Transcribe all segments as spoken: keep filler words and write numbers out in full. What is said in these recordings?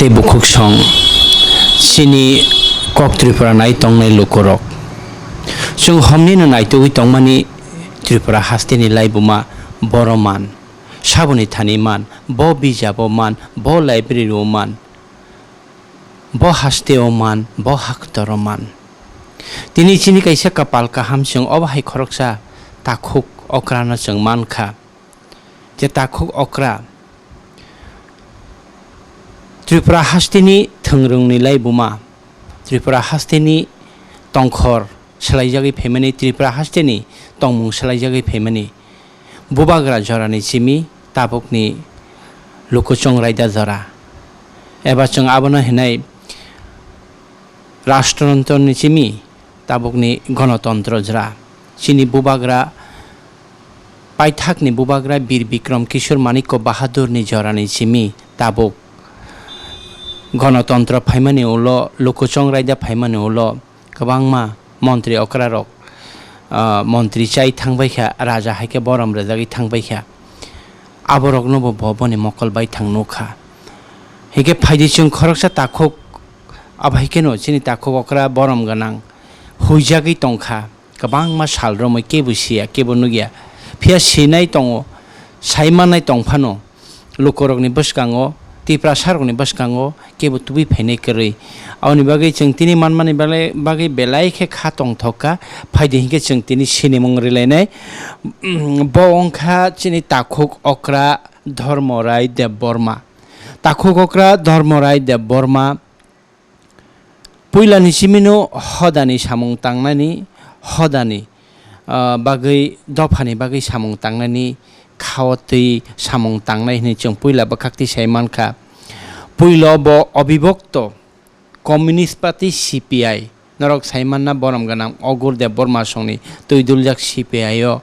Tei bukhuk song, chini kok Tripura nai tongnai lukurok. Chwng homnino naitugwi tongmani Tripura hasteni laibuma, boro man, saboni thani man, bo bijabo man, bo library-o man, bo hasteo man, bo haktoro man. Tini chini kaisa kapal kaham chwng obo hai khoroksa takhuk okrano chwng mankha. Je takhuk okra Tripura hasteni thwngrwngni laibuma, Tripura hasteni tongkhor swlaijagwi phaimani, Tripura hasteni tongmung swlaijagwi phaimani, bubagra jorani simi tabukni lukuchung raida jora. Eba chwng abono hinai rashtrantoni simi tabukni gonotontro jora. Chini bubagra, paithakni bubagra Bir Bikram Kishore Manikya Bahadurni jorani simi tabuk gonotontro phaimani ulo, lukuchung raida phaimani ulo kwbangma montri okrarok, ah, montri chai thangbaikha, raja hai khe borom rwjagwi thangbaikha. Aboroknobo bo boni mokol bai thang nukha. Hikhe phaidi chwng khoroksa takhuk, abo hai kheno chini takhuk okra borom gwnang huijagwi tongkha. Kwbangma sal romwi kebo siya, kebo nukya. Phiya sinai tongo, sai mannai tong phano, lukurokni bwskango, Tiprasarokni bwskango kebo tubui phainai kwrwi. Aboni bagwi chwng tini manmani bagwi, bagwi belai khe kha tongthok kha, phaidi hinkhe chwng tini sinimung rwlainai. Bo wngkha chini takhuk okra Dhormorai Debbarma. Takhuk okra Dhormorai Debbarma puilani simino hodani samung tangnani, hodani, ah, bagwi, dophani bagwi samung tangnani, khao twi samung tangnai hwnwi chwng puila bwkhaktwi sai mankha. Puilo bo Abhibhakta Communist Party, C P I, norok sai manna borom gwnang Ogur Debbarma songni twi duljak C P I o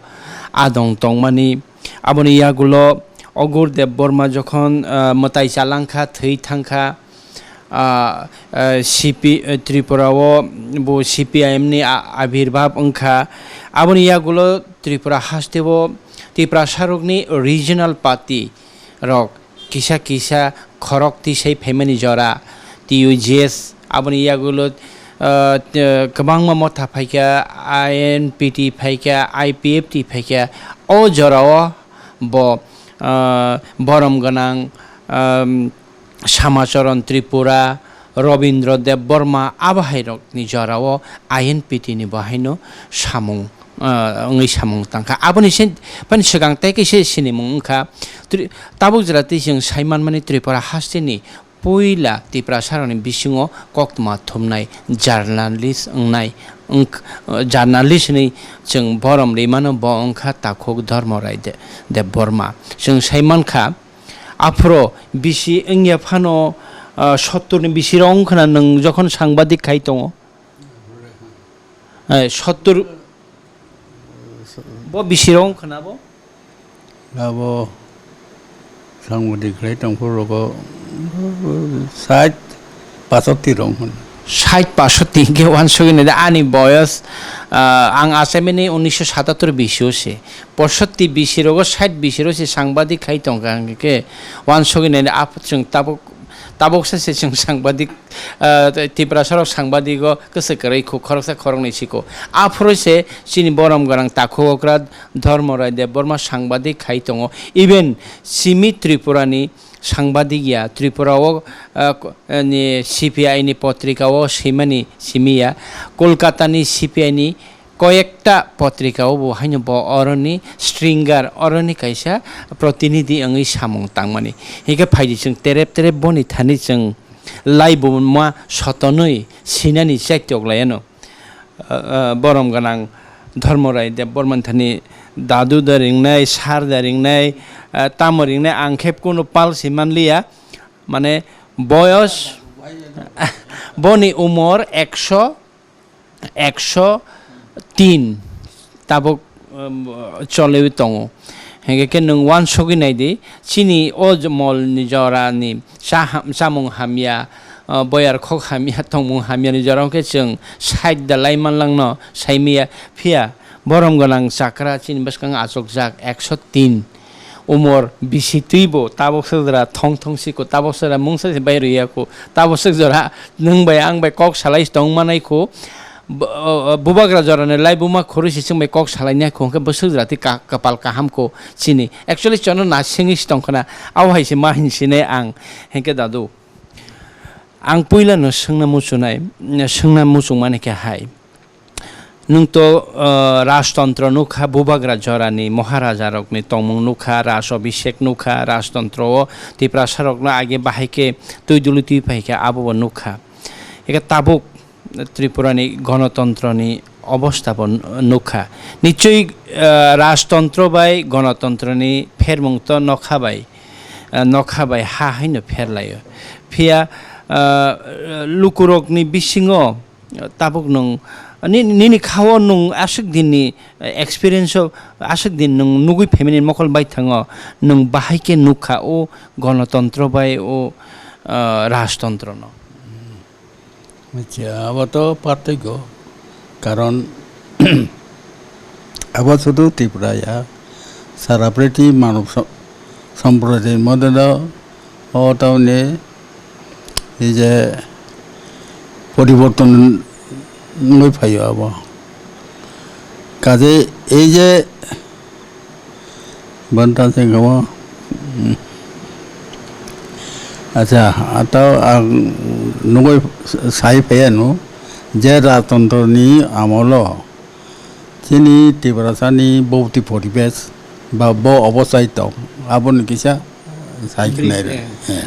adong tongmani. Aboni yagulo Ogur Debbarma jokhon, ah, mwtai chalangkha, thwi thangkha, ah, ah, C P, eh, Tripura o bo C P I M ni a-, abirbab wngkha. Aboni yagulo Tripura hasteo Tiprasarokni regional party rok kisa kisa khorok tisai phaimani jora, T U J S, aboni yagulo, ah, t-, kwbangma motha phaikha, I N P T phaikha, I P F T phaikha, o jorao bo, ah, borom gwnang, um, Samacharan Tripura, Robindra Debbarma, abo hai rokni jorao I N P T ni bo haino samung, ah, wngwi samung tangkha. Aboni se, bani swkang tei kaisa sinimung wngkha. Tri-, tabuk jora twi chwng sai manmani Tripura hasteni puila Tiprasarokni bisingo koktwma thumnai journalist wngnai, wngk-, journalist hwnwi chwng borom rimano, bo wngkha takhuk Dhormorai De-, Debbarma. Chwng sai mankha, aphuru bisi wngya phano, ah, sottor ni bisi rok wngkhwna nwng jokhon sangbadik khai tongo. Eh, sottor, bo bisi rok wngkhwna bo? Abo sangbadik khlai tongphuru rogo sait pasotti rok wngkhwna. Sait pasotti hinkhe uansugwi naidi ani boyos, ah, ang achaimani unisho satattor bisi o se. Posotti bisi rogo sait bisi ro se sangbadik khai tongkha hinkhe uansugwi naidi aphuru chwng tabuk, tabuksa se chwng sangbadik, ah, Tiprasarok sangbadik o kwchwk kwrwi khu khoroksa khoroknwi siko. Aphuru se chini borom gwnang takhuk okra Dhormorai Debbarma sangbadik khai tongo. Even simi Tripurani sangbadik ya, Tripura o, ah, ko-, eh, ni C P I ni potrika o swimani simi ya, Kolkata ni C P I ni koyekta potrika o bo haino bo oroni stringer, oroni kaisa protinidhi wngwi samung tangmani. Hinkhe phaidi chwng terep terep boni thani chwng laibuma sotonwi sinani chaitok laiano. Ah, ah, borom gwnang Dhormorai Debbarma thani dadu da ringnai, sar da ringnai, ah, tamo ringnai, ang khe kunu pal se manliya. Mane boyos, boni umor ekso, ekso tin tabuk, um, choliwi tongo. Hinkhe khe nwng uansugwi naidi, chini o j-, molni jorani cha ham-, chamung hamya, uh, boyar khok hamya, tongmung hamyani jora hwnkhe chwng sait da lai manlangno saimaya. Phiya borom gwnang chakra chini bwskango achukjak ekso tin. Umor bisi twibo tabok sejra thong thong siko, tabok sejra mungsa se bai rwya kho, tabok sejra nwng bai ang bai kok salai tong manai kho. Bo-, o, o, bubagra jorani lai buma khoroi se chwng bai kok salai nai kho, hwnkhe bo sejra twi ka-, kapal kaham kho chini. Actually, chono na sengwi se tong khna, abo hai se ma hin sinai ang, hwnkhe dadu. Ang puila no swngna muchunai, swngna muchung mani khe hai. Nwng to, uh, rajtontro nukha, bubagra jorani, moharaja rokni tongmung nukha, raj abhishek nukha, rajtontro o Tiprasa rokno age bahai khe twi duli twi pai kha, abo bo nukha. Eke tabuk Tripura ni gonotontro ni obostha bo nukha. Nichoi, uh, rajtontro bai gonotontro ni phermung to nokha bai, uh, nokha bai ha haino pherlaio. Phiya, uh, lukurokni bisingo tabuk nwng, ni-, nini khao nwng aswk dinni, eh, experience o aswk din nwng nugui phaimani mokol baithango, nwng bahai khe nukha o gonotontro bai o, ah, rajtontro no? Acha, abo to parthoikyo, karon abo sudu Tripura ya, sara prithvi manob so-, somprodayni modelo o tamni ei je poriborton wngwi phaio abo. Kaje ei je banta se kamo, acha, ato ang nugwi sai phaiya no je rajtontro ni amolo chini Tiprasani bhoutik poribesh ba bo obosai tong, aboni kisa sai khnai re.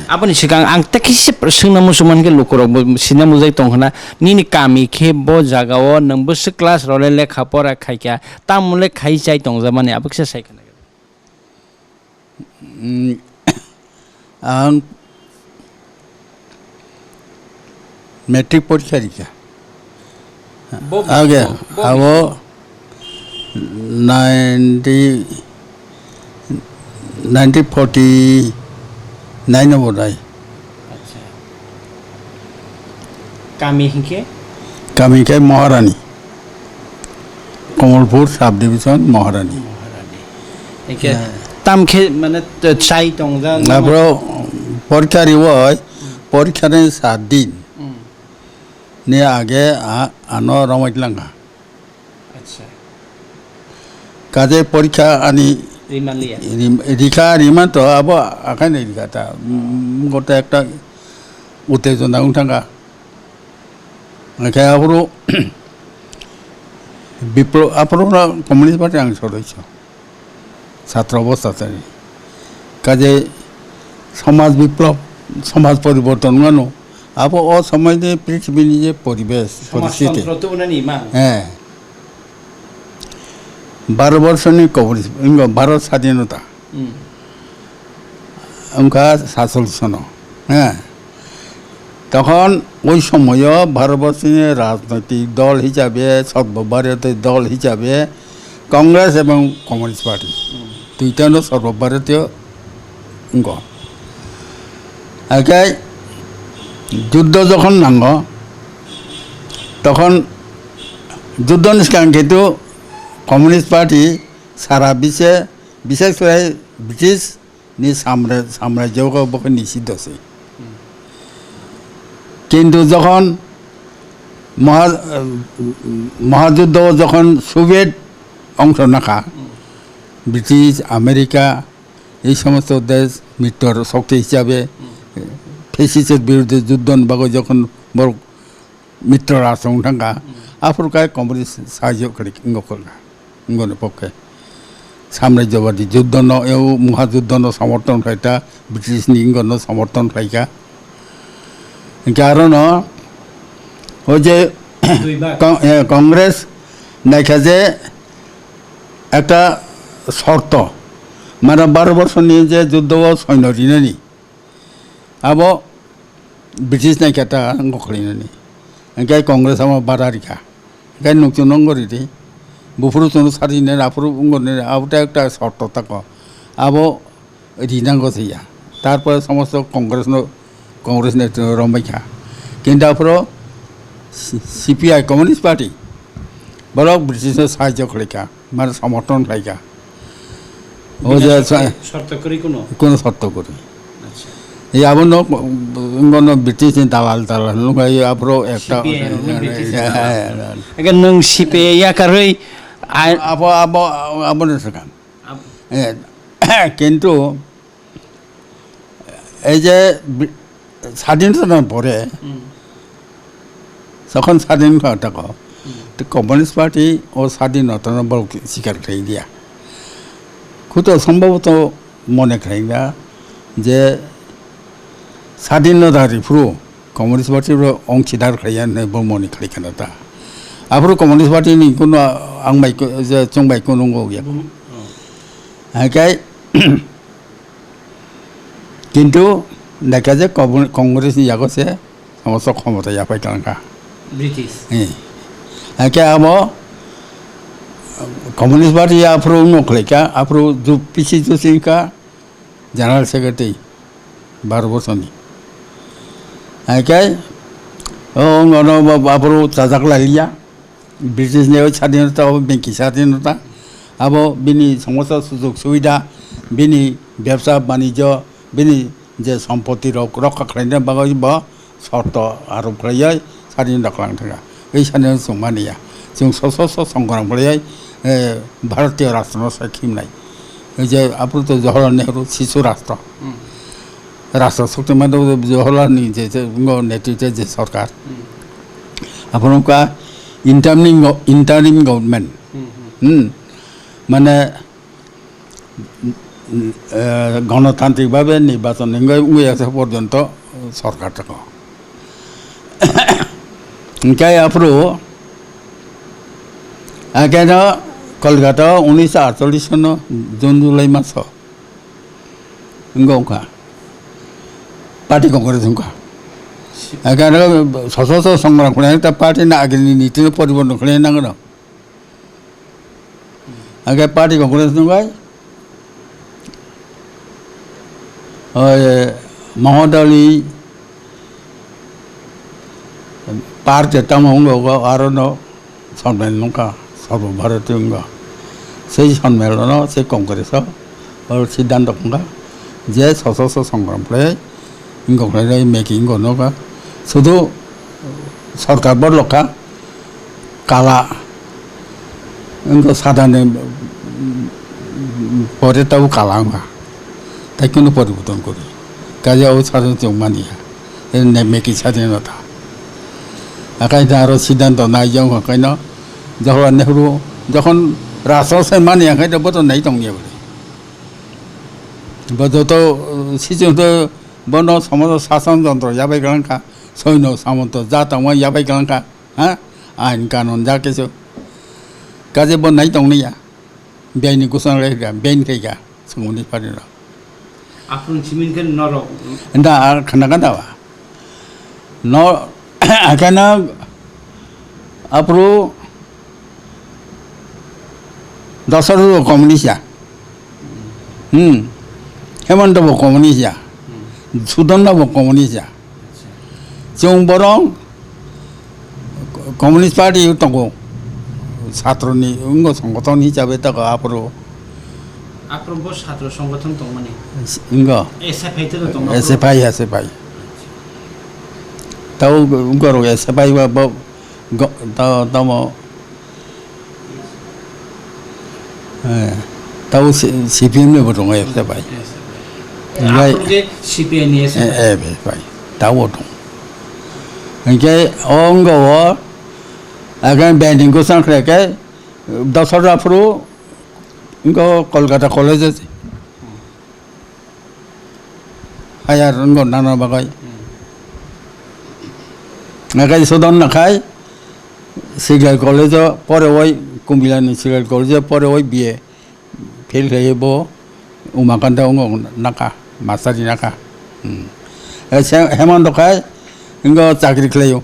Aboni swkang ang tei kisa swngna muchung mankhe lukurok bo sina mujai tong khna, nini kami khe bo jaga o nwng bwswk class rok le lekha pora khaikha, tamo le khai chai tongjakmani abo kisa sai khna. Mm, ang matric porikha rikha. Bo age, bo, bo abo ninety, nineteen forty-nine o bodai. Acha. Kami hinkhe? Kami hinkhe Maharani. Kamalpur sub division Maharani. Maharani. Hinkhe tam khe mane t-, chai tongjak. Abro porikha riwoi, porikha ni sat din. Hmm. Ni age a-, ano romai langkha. Acha. Kaje porikha ani rimanliya. Rim-, rikha riman to abo akhai ni rikha ta. Mm, goto ekta uttejona wng thangkha. Hwnkhe aphuru biplob, aphuru no Communist Party ang sodosyo. Chhatro obostha thani. Kaje somaj biplob, somaj poriborton wngmano. Abo o somoy ni prithibini je poribesh, poristiti. Somajtontro tubunani mang. Eh. Bharat borsho ni communist, wngkha Bharat sadhinota. Hmm. Wngkha sasolsono. Eh. Tokhon oi somoyo Bharat borsho ni rajnoitik dol hisabe, sorbo bharatiyo dol hisabe, Congress ebong Communist Party, hmm, duitano sorbo bharatiyo wngkha. Haikhe juddo jokhon nango, tokhon juddo ni swkang kintu Communist Party sara bise, bises khlai British ni samra-, samrajyo o bo khe nisi dosi. Kintu jokhon moha-, mohajuddo o jokhon Soviet ongso nakha, British, America, ei somosto desh mittor shokti hisabe, fascist er birudde juddo ni bagwi jokhon borok mittor rashtrong thangkha, aphuru khe communist sahajyo khlai wngkha, wngkha ni pokhe. Samrajyobadi juddo no, eu mohajuddo no somorthon khlaikha, British ni wngkha no somorthon khlaikha. Hwnkhe aro no, o je Con-, eh, Congress naikha je ekta shorto, mane baro borsoni je juddo o soino rinani, abo British naikha ta wngkha khlainani. Hwnkhe Congress amo bara rikha. Hwnkhe nukchung nongori di. Buphuru chwngno sari nai, aphuru wngori nai, abo ta ekta shorto tako. Abo rinango se ya. Tarpore somosto Congress no, Congress netrino rombai kha. Kintu aphuru C-, C P I Communist Party borok British no sahajyo khlaikha, mane somorthon khlaikha. O bina je shorto, sa-, shorto kwrwi kuno? Kuno shorto kwrwi. Acha. Ei abono, ngono British ni dalal, dalal nukha, ei aphuru ekta C P I M ni British ni dalal. Ege nwng C P I yakarwi ai- Abo, abo, abo ni swkang. Ab- Eh, kintu, ei je bi-, sadinota pore, Hmm. Jokhon sadin kha tako, Hmm. to Communist Party o sadinota no bol sikar khlai dia. Khuto sombhoboto mone khlai dia je sadinota riphuru Communist Party rok ongsidar khlai ya hinwi bo mone khlai khana ta. Aphuru Communist Party ni kuno ang bai ku-, je chwng bai kuno wng ya. Bum-, oh. Hai khe Kintu naikha je Kobun-, Congress ni yago se somosto khomota yaphai tongkha. British. Eh. Hakhe abo Communist Party aphuru no khlaikha, aphuru ju-, P C Joshi wngkha General Secretary baro bosoni. Hakhe o ngono bo aphuru chajak lailiya. British ni sadinota, abo bini ki sadinota, abo bini somosto sujog subida, bini bebsa banijyo, bini je sompoti rok rokha khlaina bagwi bo shorto arob khlaiwi sadinota kwlang thangkha. Ei sadinota chwng mani ya. Chwng so so so songram khlaiwi, eh, Bharatiyo rashtra no sai khimnai. Ei je aphuru to Jawaharlal Nehru Shishu Rashtra. Hmm. Rashtra Shakti Madhav Jawaharlal ni je, je, ngo netritwe je sorkar. Hmm. Aphuru wngkha interim go-, interim government. Hmm, hmm. Hmm. Mane, eh, gonotantrik bhabe nirbachon wngwi, wngwi asa porjonto sorkar tongo. Hingke aphuru, akeno Kolkata o unisho atchollish sono June, July maso. Wngkha. Party Congress wngkha. Akhe aro soso so songram khlai ta party ni agini niti no poriborton khlai nangno. Akhe party Congress wngkha. Oi, Mahodali party tamo wngkha aro no. Sonmel nungkha, Sarbo Bharatiyo wngkha. Sei sonmel no, sei Congress o, o siddhanto wngkha, je soso so songram khlai, wngkha khlai meki wngkha nokha. Sudu sorkar borlok kha, kala, wngkha sada ni pore tabo kala wngkha. Tai kunu poriborton kori. Kaje o sara chwng mani ya. Ene meki sadi no ta. Akai ta aro siddhanto nai jong kha kaino. Jawaharlal Nehru jokhon rashtra se mani ya kaino boto nai tong ya bole. Bo joto, uh, sichwng to bono somosto sason jontro yabai galang kha. Soino samonto ja tongma yabai galang kha. Ha? Ain kanun ja kisu. Kaje bo nai tong ni ya. Bini kusan le ga, bini kai ga. Songmani pari no. Aphuru simi khe norok. Nda ar khana ganda ba. No, akana aphuru Dasarath bo communist ya. Hmm. Hemanta bo communist ya. Hmm. Sudonna bo communist ya. Acha. Chwng borok Communist Party o tongo, satro ni wngkha, songothon hisabe tongo aphuru. Aphuru bo satro songothon tongmani? Wngkha. S F I tei tongma S F I, S F I. Tabo wngkha rok S F I ba, bo, go-, ta-, tamo. Eh, tabo C-, C P M ni bo tongo, F F I. Yes, sir. Bai. Aphuru khe C P I ni, yes, sir. Eh, eh, bai, bai. Tabo tong. Hingke o wngkha o, agan bending ko sang khe ke, Dasarath aphuru wngkha Kolkata College o. Higher wngkha nana bagwi. Hmm. Nakai Sudonna khai Sigal College o porewoi, Kumila ni Sigal College o porewoi B A fail khlaiwi bo Umakanta wngkha naka, master ni naka. Hmm. Eh, se-, Hemanta khai wngkha chakri khlaio.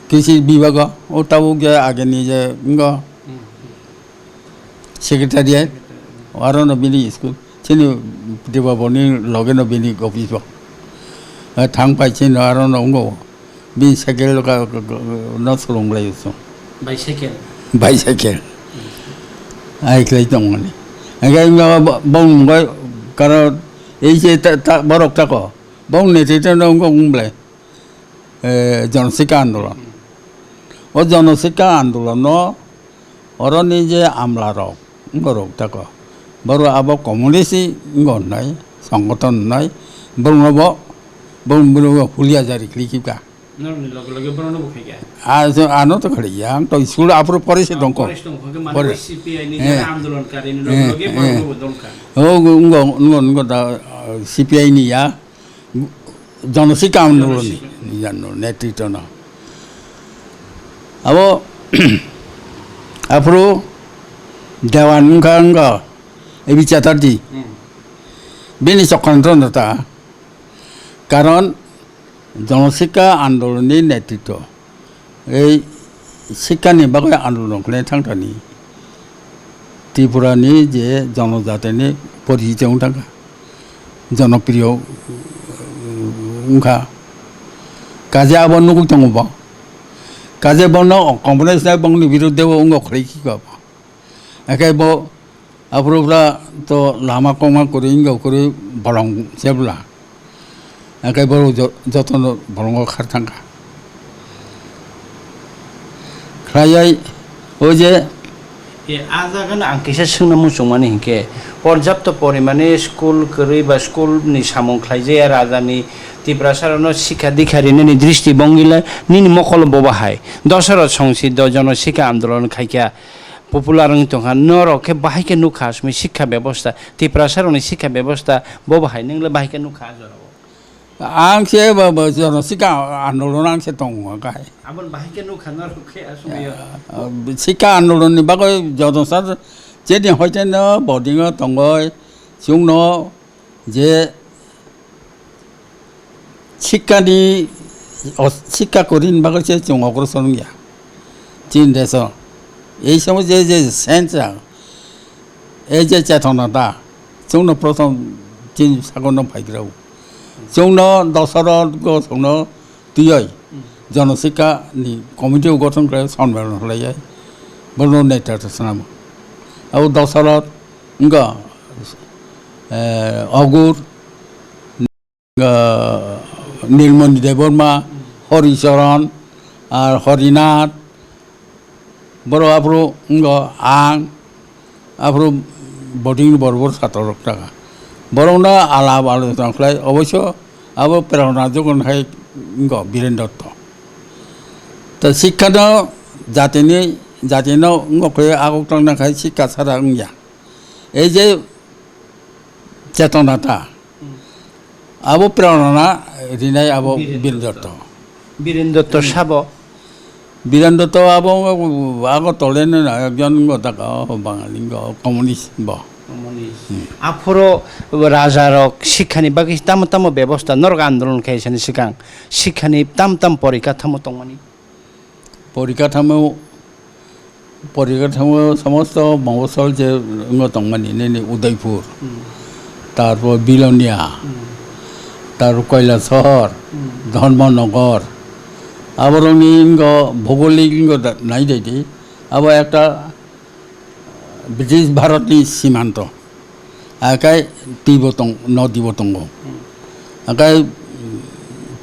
Kisi bibago, o tabuk je ageni je wngkha. Hmm. Secretariat, aro no bini school, chini Debabor ni loge no bini office bo. Eh, thang pai chini aro no wngkha, bini cycle ka, ka, ka, no solong lai so. Bicycle? Bicycle. Ai khlai tong mani. Hingke wngkha bo, bo wngkha, karon ei je ta, ta, borok tako, bo netrito no wngkha wng ble, eh, Jonosika Andolon. O Jonosika Andolon no oroni je amla rok, wngkha rok tako, borok abo communist wngkha wngnai, songothon wngnai, borok no bo, borok no hulia jari khlai khe ka. Norokni loge loge borokno bo khaikha. Ah, so, ano to khali ya, ang to school aphuru pore se tongkho. Pore se tongkho, hwnkhe mane Pore. Bai C P I ni Eh. jara andolon kari ni Eh, loge loge eh. Borokno bo dongkha. Oh, ngo, ngo, ngo, ngo da, ah, C P I ni ya, Jonosika andolon ni, Jonosika. Ya no, netrito no. Abo, aphuru Dewan wngkha, wngkha, A B Chatterjee. Hmm. Bini chokranto no ta. Karon Jonosika andolonni netrito, ei sikkani bagwi andolon khlai thangthani Tripurani je jonojatini porichito wng thangkha, jonopriyo wngkha. Kaje abo nugwi tongo bo. Kaje bono communist bongni biruddhe o wngkha khlai khe bo. Hake bo aphuru bwla to lama kongma kwrwi wngkha kwrwi bolong se bwla. Hake borok jo-, jotono bolongo khar thangkha. Khlaiwi o je E, a jagano ang kisa swngna muchungmani hinkhe, porjapto porimani school kwrwi ba school ni samung khlaijaya rajani Tiprasa rokno sikha dikha rinani dristi bongila nini mokolo boba hai. Dosaro songsi do jono sikha andolon khaikha. Popular wng tongkha, norok khe bahai khe nukha asmi sikha bebosta, Tiprasa rokni sikha bebosta bo bahai, nwng le bahai khe nukha a jorao? Ang se bo, bo jono sikha andolon ang se tongo kai. Aboni bahai khe nukha norok khe asmi yo. Ah, sikha andolon ni bagwi jono sa chini hoite no boarding o tongoi chwngno je Sikkani, o, sikka kwrwini bagwi se chwng ogrosor wngya chini deso. Ei somo je, je sense rok, ei je chetona ta, chwngno prothom chini sagono phaigrao. Chwngno dosaro go chwngno twiwi jono sikka ni committee o gothon khlai sonmerno khlaiya, bono netrito swnamo. Abo dosaro wngkha, eh, Ogur, ah, Nilmoni Debbarma, Horicharan, ar Horinath, borok aphuru wngkha ang, aphuru boarding ni borok, borok satorok taka. Borokno alap alochona khlai, oboisyo abo prerona jogon hai wngkha Biren Dotto. Ta sikkha no jatini, jatino wngkha khe agok tangna khai sikka sara wngya. Ei je chetona ta, abo prerona rinai abo Biren Biren Dotto. Dotto. Biren Dotto sabo? Biren Dotto abo Agartala ni na ekjon wngkha taka, o Bangali wngkha, communist bo. Communist. Hmm. Aphuru raja rok sikhani bagwi tamo tamo bebosta norok andolon khaisani swkang sikhani tam tam porikha tamo tongmani? Porikha thamo, porikha thamo somosto Mofosol je wngwi tongmani nini Udaipur, Hmm. tarpor Bilonia, Hmm. tarpor Kailasahar, Hmm. Dharmanagar. Aborokni wngkha bhougolik wngkha da-, nai dai di. Abo ekta British Bharat ni simanto. Akai twibo tong, nodi bo tongo. Akai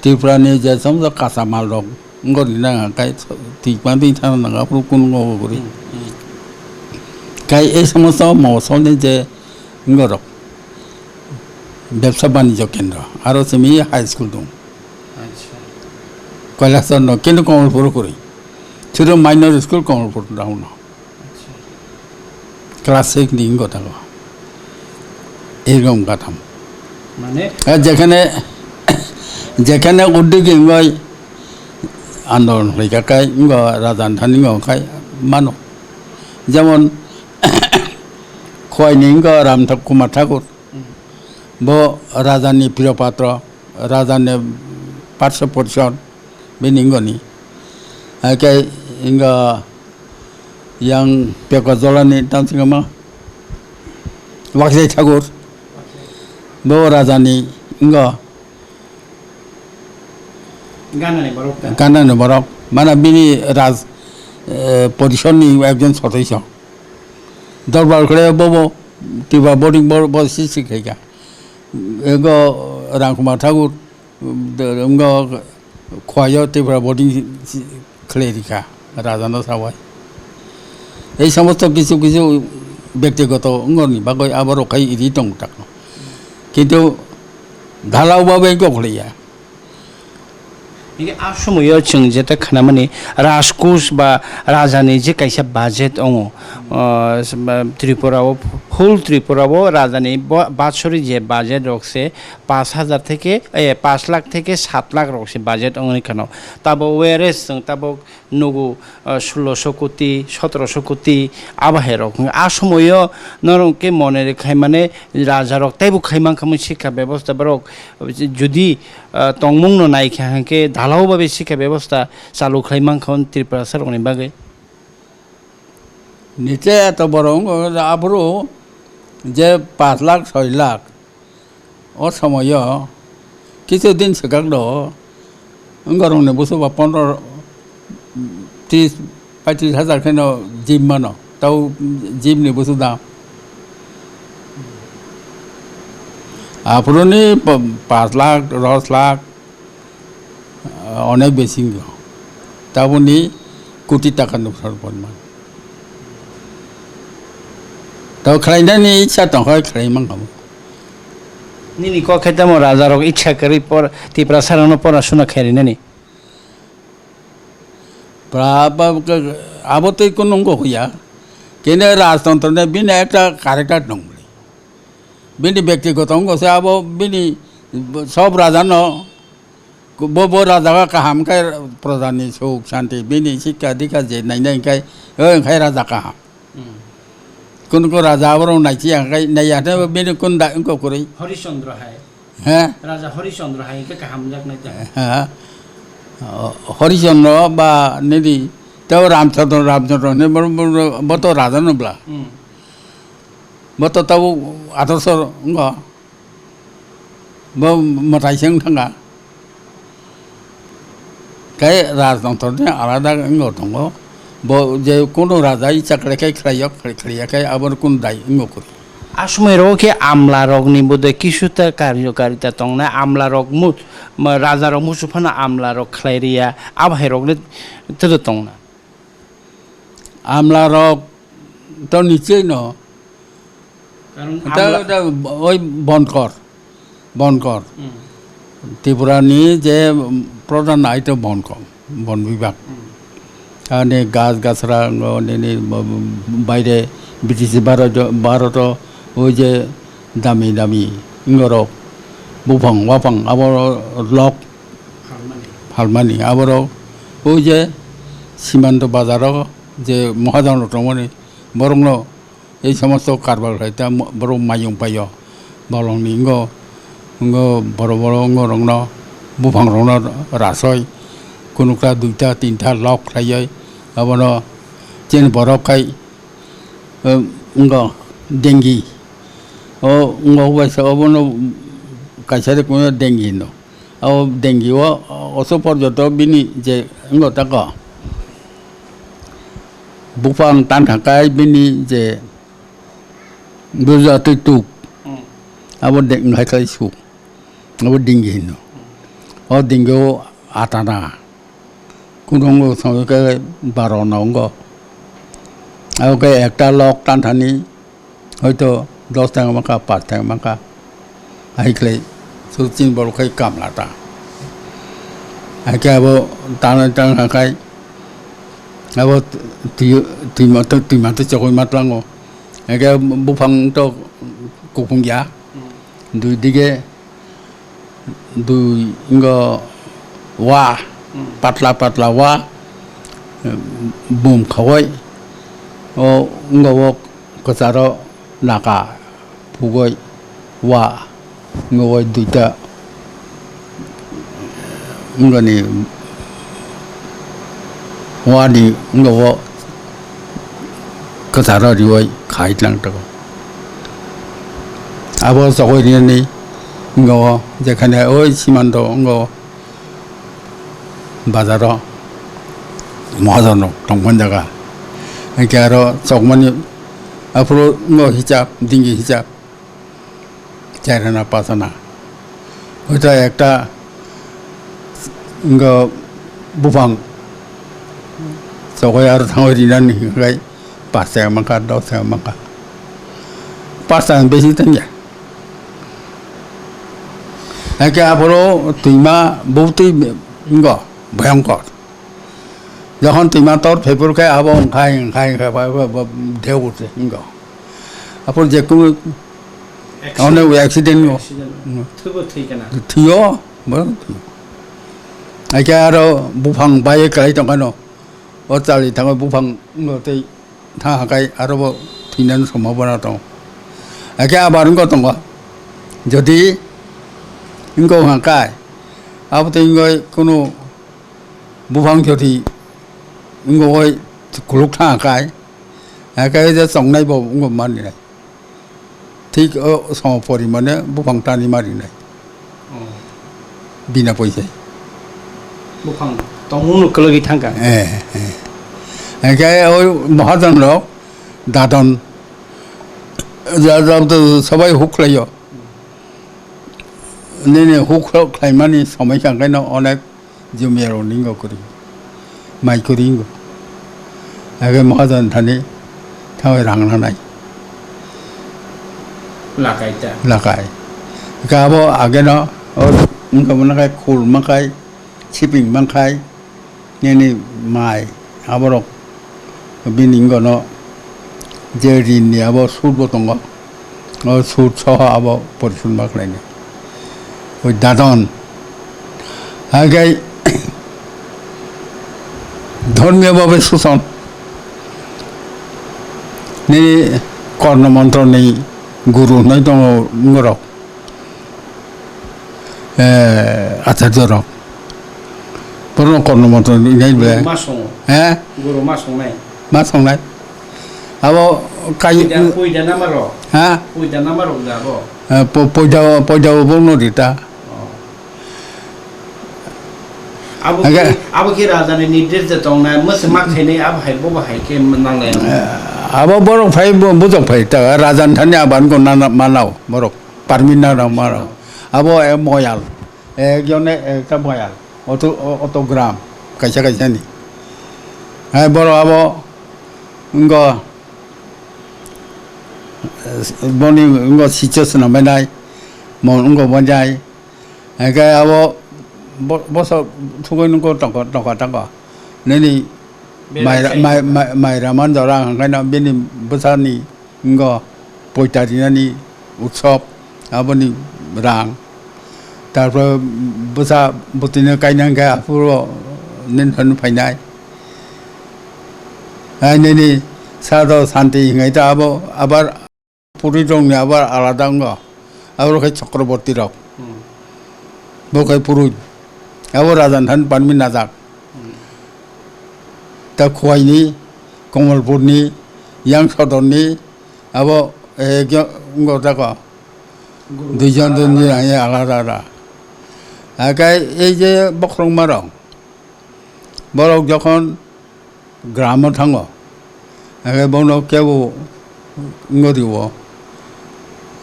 Tripura ni je somosto kacha mal rok wngori nang akai twi pantwi thang nang aphuru kunu ngo gori. Kai ei somosto Mofosol ni je wngorok bebsa banijyo kendro aro simi high school dong. Acha. Kailasahar no kenu Kamalpur kori. Suro minor school Kamalpur down no. Class six ni wngkha tamo. Erokom katham. Mane? Ar jekhane, jekhane uddigi wngwi andolon khlaikha khai wngkha raja ni thani wngkha khai mano. Jemon, Khowai ni wngkha Ram Tha-, Kumar Thakur. Hmm. Bo raja ni priyo patro, raja ni parsha porishon, bini wngkha ni. Hai khe wngkha yang Pekwa Jolani tamsingama Wakjai Thakur. Bo raja ni wngkha. Gana ni borok ta? Gana ni borok. Mana bini raj, eh, porishon ni ekjon sodosyo. Dorbar kore bobo. Tiba boarding bo, bo si si khaika. Ego Rangkhumar Thakur, de, ngo khwayo Tripura boarding si, khlai rikha, raja no sawai. Ei somosto kisu kisu bektigoto ngoni bagoi abo rok khai iri tong tak. Kintu dhalao babai kok khlaiya. Hingke a somoyo chwng jeta khnamani Rajkosh ba rajani je kaisa budget ongo, ah, Tripura o, whole Tripura o rajani bo-, batsori je budget rok se pash hajar theke, eh, pash lakh theke sat lakh rok se budget ongni khano. Tabo whereas chwng tabok nugo, ah, sulosho koti, sotrosho koti, abo hai rok. A somoyo norok ke mone rwkhaimane raja rok teibo khaimankha mui sikha bebosta borok jodi ah, tongmung no naikha hwnkhe dhalao babe sikha bebosta chalu khlai mankha hwn Tiprasa rokni bagwi. Nite eto borok wngkha aphuru je pash lakh soi lakh o somoyo kichu din swkak do wngorokni busu ba pondro tris paitris hajar kheno jim mano, tau jim ni busu dam. Aphuruni pa-, pash lakh, dos lakh, ah, onek besi wngkha. Taboni koti taka nuksan ponman. Tau khlainani icha tongkha khlai mankha. Nini kok khe tamo raja rok icha kwrwi por-, Tiprasa rokno pora suna kharinani. Pra-, ba-, ka-, abo tei kunu wngkha huya. Kene rajtantro ne bini ekta character dong bini. Bini bektigoto wngkha se abo bini sob raja no bo, bo raja kaham khe proja ni suk shanti bini sikha dikha je nainai khai, o khai raja kaham. Hmm. Kunu kunu raja abo rok naichi ya khai naiya ne bini kun da wngkha kwrwi. Harishchandra hai. He? Raja Harishchandra hai hingke kaham jak nai ta. He. O, Harishchandra ba nini tei Ramchandra, Ramchandra hinwi bo, bo, bo, bo to raja no bla. Hmm. Bo to tabo atorso wngkha. Bo mwtai se wng thangkha. Khe rajtantro ni alada wngwi tongo. Bo je kunu raja icha khlai khe khlai yok, khlai, khlai ya khe abo kunu dai wngwi kwrwi. A somoi rogo khe amla rokni bo de kisu ta karyokarita tongnai, amla rok mu-, ma, raja rok musu phano amla rok khlai riya, abo hai rokni tero tongna. Amla rok to nichoi no. Karon ta, amla ta, oi Bonkor, Bonkor. Hmm. Tripura ni je, um, pradhan ai to Bonkor, Bon Bibhag. Hmm. Ani gas gasra ngo nini bo-, bo-, baire British Bharat, Bharat o oi je dami dami ngorok buphang waphang abo lok phalmani. Phalmani aborok oi je Simando bazar o je mahajan rok tongmani borok no ei somosto karbar khlai ta mo-, borok mayung paio, bolong ni wngkha, wngkha borok, borok wngkha rok no buphang rok no rasoi, kunukta duita tinta lok khlaioi, abono chini borok khai, eh, wngkha dengi, o wngkha obaisa obono kaisa de kuno dengi hino. O dengi o, oso porjonto bini je wngkha tako. Buphang tan kha kai bini je buja twi tuk. Hmm. Abo de-, hai kai su. Abo dengi hino. O dengi o atana. Kunu wngkha songwi khe baro no wngkha. Abo khe ekta lok tan thani. Hoito dos taka mankha, pash taka mankha. Hai khlai, so chin borok khai kamla ta. Hai khe abo tanwi tang kha khai, abo twi, twi ma, twi ma twi chokoi ma tlango. Hai khe buphang to kupung ya. Dui dige dui wngkha wa, hmm, patla patla wa, bum khawai, o wngkha o kwcharo naka phugwi wa wngkha o duita wngkha ni wa ni wngkha o kwcharo riwi khai tlang tongo. Abo chokoi rinani wngkha o, jekhane oi Simando wngkha o bazaro mahajon rok tongmani jaga. Hingke aro chokmani Aphuru ngo hisab, dingi hisab. Chairana pasana. Oita ekta ngo buphang chogoi aro thangoi rinani hinkhe pas taka mankha, dos taka mankha. Pas taka besi tangya. Haikhe aphuru twima butwi ngo bhoyongkor. Jokhon twima tor phaiphuru khe abo wngkhai, wngkhai, wngkhai, ba, ba, ba, dheu uthi ngo. Aphuru je kunu Accident. Ono accident ngo. Accident. Mm. Thwibo thwi kana? Thwiyo, bo thwiyo. Haikhe aro buphang bai kwlai tongkhano. O chali thango buphang ngo tei tha hakai aro bo thwinani sombhabona tongo. Haikhe abar wngkha tongo. Jodi wngkha hakai, abo tei wngwi kunu buphang jodi wngwi kuluk tha hakai, haikhe je chongnai bo wngwi mani nai. Thik o somo porimane buphang tani marinai. Oh. Bina poisa. Buphang tongmungno kwlwgwi thangkha. Eh, eh. Hingkhe o mahajon rok dadon ja, ja, to sabai huk khlaio. Nini huk khlaimani somoi kha khaino onek Jumiyarok ningo kwrwi, mai kwrwi wngo. Age mahajon thani thangwi rang nanai. Lakai ta. Lakai. Ika abo ageno, o, wngkha manakhai khul mankhai, siping mankhai, nini mai, aborok bini wngkha no je rinni abo sud bo tongo. O sud soho abo porisun ma khlainai. Oi dadon. Haikhe dhormiyo bhabe suson. Nini korno montro ni guru hinwi tongo norok. Eh, acharyo rok. Borokno korno montro hinwi ble. Ma songo. He? Guru ma songnai. Ma songnai. Abo kai- Puida, puida nama rok. Ha? Puida nama rok da abo. Eh, po-, poida, poida bo no rita. Oh. Abo Aga- ki, abo ki raja ni nirdesh de tong na, mase ma khainai abo hai bo bo hai ke nanglai. Eh, abo borok phai bo-, bujok phai ta, raja ni thani aban ko nana manao borok, parmin na rao manao. Abo e moyal, e jone e ta moyal, oto, o-, oto gram, kaisa kaisa ni. Hai borok abo, wngkha, boni wngkha sicha swnam bai nai, mon wngkha bonjai. Hingke abo bo-, bosok thugui nungkha tongkha, tongkha, tongkha. Nini Belai mai ra-, sai mai, tongkha. Mai, mai raman jora hingke no bini bwsani wngkha poita rinani utsob, aboni rang. Tarpore bwsa bwtwino kainang khe aphuru nini thani phainai. Hai nini sado santi hingai ta abo abar puri rokni abar alada wngo. Abo khe Chakraborti rok. Hmm. Bo khe puri. Abo raja ni thani panmi najak. Hmm. Ta Khowai ni, Komolpur ni, Yang Sodor ni, abo, eh, gyo-, wngkha tako. Guru Duijon alada alada. Dunni rang ye alada alada. Akai ei je bokhorokma rok, borok jokhon gramo thango, akai bono kebo wngori o,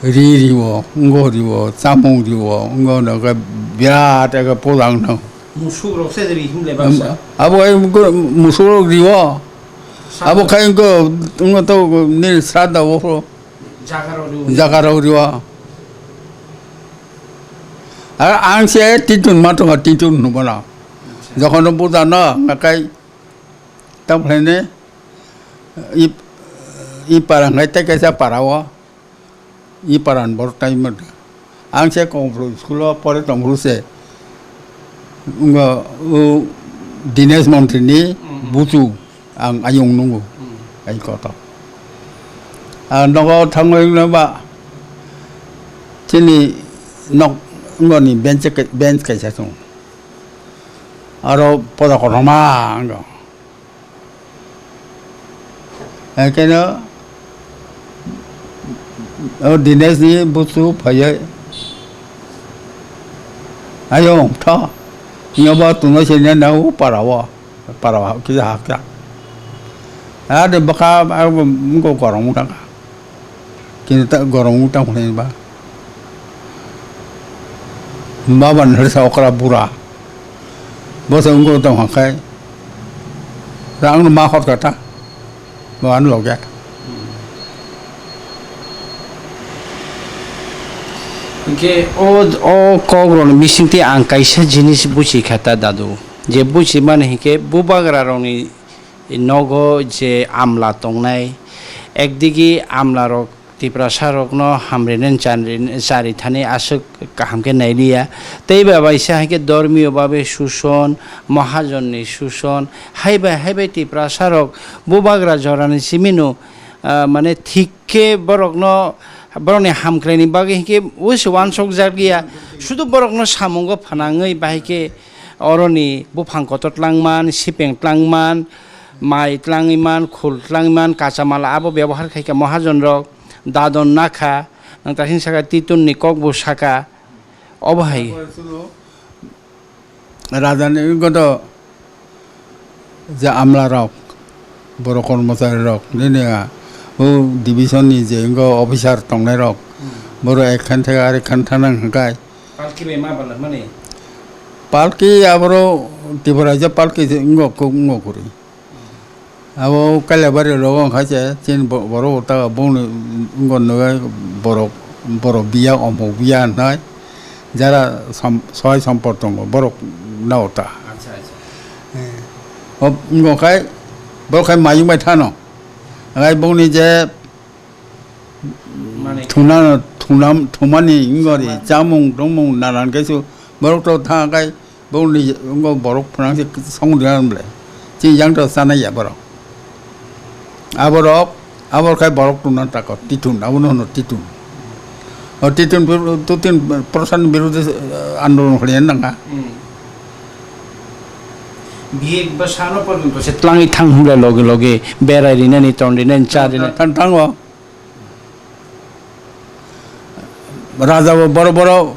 ri ri o, wngori o, chamung ri o, wngori o, khe birat khe pulang thango. Musuk rok se ri himle baksa. Abo ai musuk rok ri o. Abo khai wngkha, wngkha to nini sraddha o phuru. Jaga rok ri o. Jaga rok ri o. Ar ang se tintun ma tongo, tintun hwnwi bono. Acha. Jokhon no buja no, hwnka khai, tamo khlainai, i, i para hwnkhai tei kaisa para o. I paran borok tai mada. Ang se Kongpru school o pore tongphuru se. Wngkha o Dinesh Montri ni Mm. buchu ang ayung nungo. Mm. Ai koto. A nogo thangwi wngno ba chini nok wngoni bench kai-, bench kaisa chwng. Aro poda kotorma wngkha. Haikhe no o Dinesh ni buchu phaiwi, "Ayung, tho, nyobo tunoi se nai nang o para o, para o kisa hakya." Ade bwkha, abo wngkha gorong wngkha. Kini ta gorong wng tang phai ba. Baba nari sa okra bura. Bo se wng tong kha khai. Rang no ma hot kata. Bo an loge. Hingke o, o kok rok ni bisingtwi ang kaisa jinis buchi kha ta dadu. Je buchi mani hingke bubagra rok ni nogo je amla tongnai. Ekdigi amla rok Tiprasa rokno hamrinen chanri-, charithani aswk kaham khe nailiya. Tei ba baisa hai khe dormiyo babe suson, mahajonni suson, hai bai, hai bai Tiprasa rok bubagra jorani simino, ah, mane thik khe borokno, borokni hamkraini bagwi hinkhe usi wansok jakliya. Sudu borokno samungo phanangwi bahai khe oroni buphang kotor tlangman, sipeng tlangman, mai tlangwi man, khul tlangwi man, kachamal abo byabohar khai kha mahajon rok, dadon nakha, nang tasing saka titun ni kok bo saka, obo hai. Rajani godo je amla rok, borok kormochari rok, nini a, o division ni je ingo officer tongnai rok, borok ekhan theke arekhan thanang hwnkhe. Palki bai ma bala mani? Palki aboro Tripura je palki je ingo kuk ingo kuri. Abo Kailabari rogo wngkha se, chini bo-, borok ta bongni wngkha nw borok, borok biya, omok biya hnai, jara som-, sohai sompot tongo, borok nw ta. Acha, acha. Eh, o wngkha khai, borok khai mayung bai thano. Khai bongni je Mane. Thuna, thuna, thumani ingori, Thumani. Chamung, tongmung, nanan kaisu, borok to tha kai, borok ni, ngo borok phnang se song dinan ble. Chi yang to sana ya borok. Aborok, abor kai borok tuna tako, titun, abono hono titun. O titun bir-, tutin prosan birudhe, eh, andolon khliyan nanga. Hmm. Biye ba sano porjonto se tlangi thang humle loge loge, berai rinani, ton rinani, cha rinani. Thang, thango. Raja bo boro boro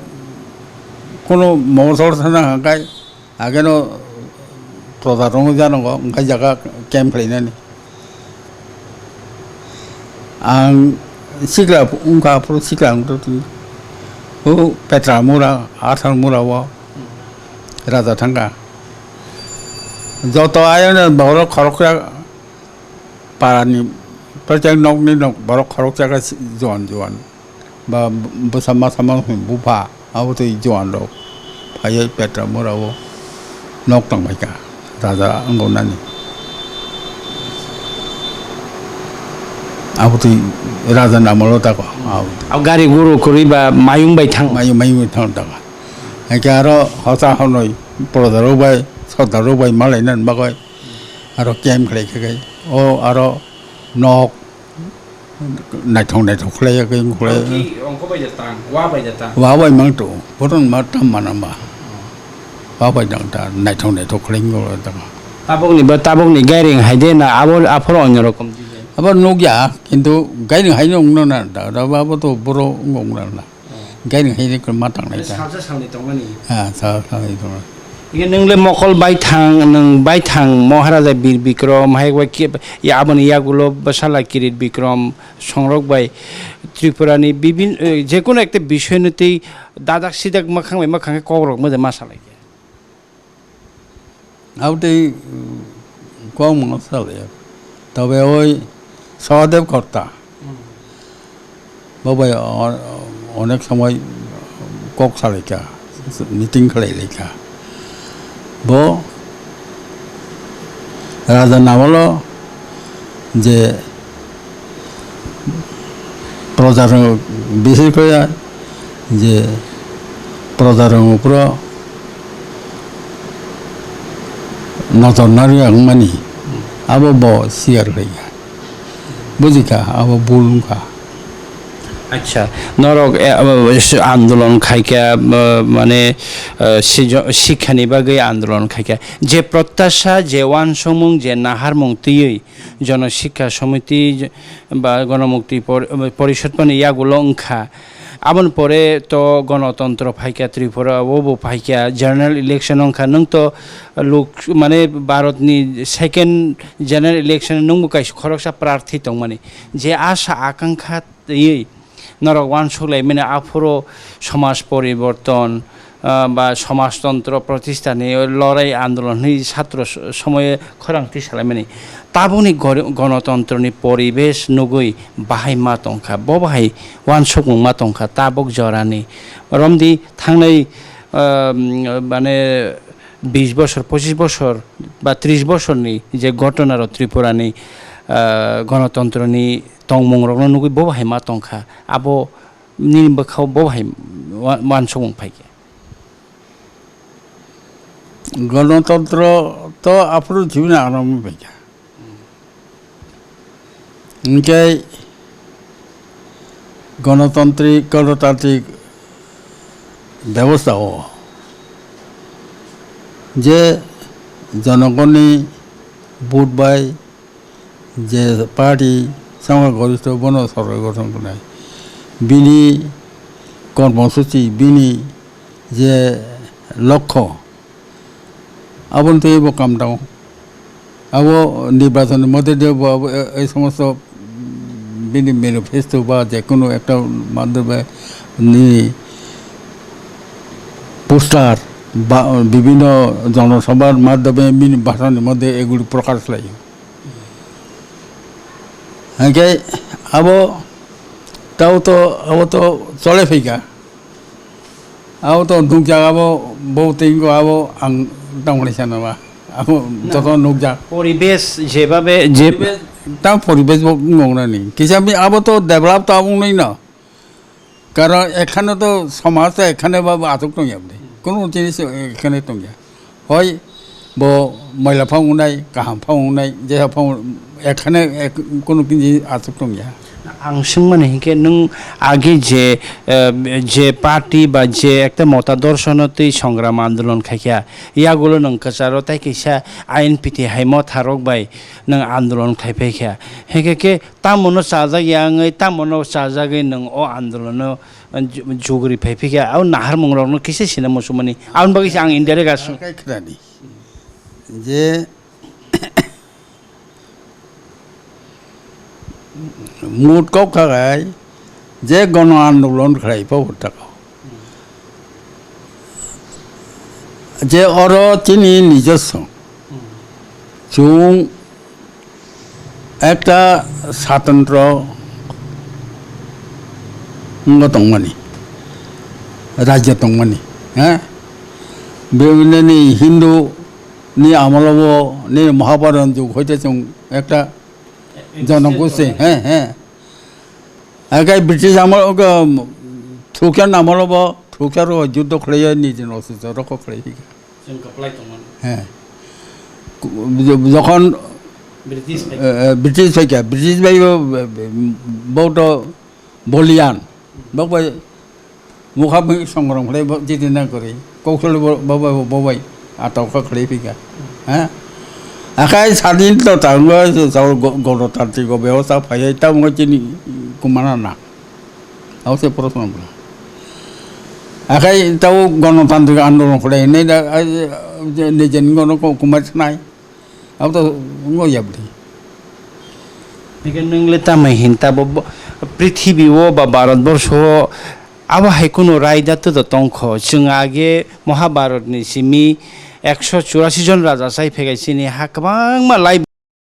kono mosor sana hangkai, ageno proja rong jano go, hangkai jaga camp khlainani. Ang sikla wngkha, aphuru sikla wngtong tong. O Petra mura, Asal mura o raja thangkha. Joto ayano borok khoroksa parani, protek nokni nok borok khoroksa khe juan juan. Ba bwsa masa mano hwn bupha, abo twi juan rok phaiwi Petra mura o nok tong phaikha, raja wngkha nani. Abo twi raja ni amolo tako. Abo gari guru kwrwi ba mayung bai thang. Mayung, mayung bai thang tako. Hai khe aro hosa honoi proja rok bai, sodar rok bai malai nani bagwi aro camp khlai khe kai. O aro nok naithok naithok khlai ya kai khlai. Ang ki ongkho bai da tang, wa bai da tang. Wa bai mang to, boton ma tam mana ba. Wa bai dang ta, naithok naithok khlai ngo da. Tabok ni ba, tabok ni gairing hai de na, abo aphoro onyo rokom di de. Abo nukya, kintu gairing hai no ongno na da, da ba bo to boro ongno na. Gairing hai de ma tang nai ta. Salsa salni tongmani. Ha, sa, salni tongmani. Ike nung le mokol baithang, nung baithang Maharaja Bir Bikrom, hai wa ki, ya aboni yagulo bwsala Kirit Bikrom, songrok bai Tripura ni bibin, eh, jekunu ekta bisoi no twi dadak sidak mwkhang bai mwkhang khe kok rok mode ma salai khe. Abotwi, mm, kok mano salai. Tobe oi Sahadev Kotta. Bo bai o-, onek somoi kok salaikha, meeting khlailaikha. Bo raja namolo je proja rok, bises kore je proja rok uphuru nojor narwkya wngmani, abo bo siyar khlaikha. Bujikha, abo bul wngkha. Acha, norok, eh, abo, s-, andolon khaikha, eh, mane, eh, sijo-, sikhani bagwi andolon khaikha. Je protyasha, je wansukmung, je naharmung twiwi Jono Sikha Samiti je-, ba Gonomukti Por-, Porishod phani yagulo wngkha. Aboni pore to Gonotontro phaikha Tripura, o bo phaikha, general election wngkha. Nwng to lok, mane, Bharat ni second general election, nwngbo kaisa khoroksa prarthi tongmani. Je asa akankha twiwi Norok uansuk laimani aphuru somaj poriborton, ah, ba somajtontro protisthani lorai andolon hwnwi satro s-, somoyo khorang tisalaimani. Tabukni gor-, gonotontroni poribesh nugwi bahai ma tongkha, bo bahai uansukmung ma tongkha tabuk jorani. Romdi thangnai, ah, mane, bis bosor, pochis bosor ba tris bosorni je ghotona rok Tripurani, ah, gonotontroni tongmung rokno nugwi bo bahai ma tongkha, abo nini bwkhao bo bahai wa-, uansukmung phaikha. Gonotontro to aphuru thwimani aram paikha. Hinkhe gonotantrik, gonotantrik bebostha o je jonogonni vote bai je party songkha goristho bono sorkar gothon khlai, bini kormosuchi, bini je lokho, aboni twi bo kam tongo. Abo nirbachon ni modde de bo abo e-, ei somosto bini manifesto ba je kono ekta madhyome ni poster ba bibhinno jonosabhar madhyome bini bhashan ni modde eguli prokash khlai. Hinkhe abo tao to, abo to chole phaikha. Abo to nukjak, abo bo tengko, abo ang tongmani sana ba. Abo joto nukjak. Poribesh jebabe je poribesh, ta poribesh bo wngmani. Kisa mi abo to develop to abo wngwi no. Karon ekhane to somaj to ekhane ba asuk tongya bde. Kono jinis ekhane tongya. Hoi bo moila phang unai, kaham phang unai, je phang ekhane ek-, kono kinji asuk tongya. Ang swngmani hinkhe nwng age je, eh, je party ba je ekta mota dorsono twi songram andolon khaikha, yagulo nwng kwcharo tai kaisa I N P T hai motharok bai nwng andolon khaiphaikha. Hinkhe khe tamono chajak ya wngwi, tamono chajagwi nwng o andolono ju-, jugri phaiphikha, o naharmungrokno kisa sina muchungmani. Aboni bagwi se ang indirect aswk. Khe khnadi. Je mut kok khagai, je gono andolon khlai pho tako. Je oro chini nijoswo. Chwng ekta swtantro wngwi tongmani, rajyo tongmani, ha? Bini Hindu ni amolo bo, ni Mahabharata jug hoite chwng ekta jonogosti, he, he. Agai British amol, thukya amolo bo, thukya ro juddo khlaiya, niji no se rokho khlai. Chwng kwplai tongmani. He. Ku-, jo-, jokhon, British bai. Eh, eh, British bai kya, British bai bo, bo, bo to boliyan. Bo bai mukha bai songrong khlai bo jiti na kori. Kokthol bo, bo bai, bo bai atok kha khlai phika. Ha? Akai sadin to tango, so, so, go-, gonotantrik go bebosta phai, ta mo chini kumana na. Abo se proshno bwla. Akhai tabo gonotantrik andolon khlai hinwi da, ai, je, nije ni gono ko-, kumar sanai. Abo to wngya bwdhi. Hingke nwng le tamai hin tabo bo-, prithibi o ba Bharat borsho o abo hai kunu raida to tongkho. Chwng age Mahabharat ni simi ekso churasi jon raja chai phegai chini ha kwbangma lai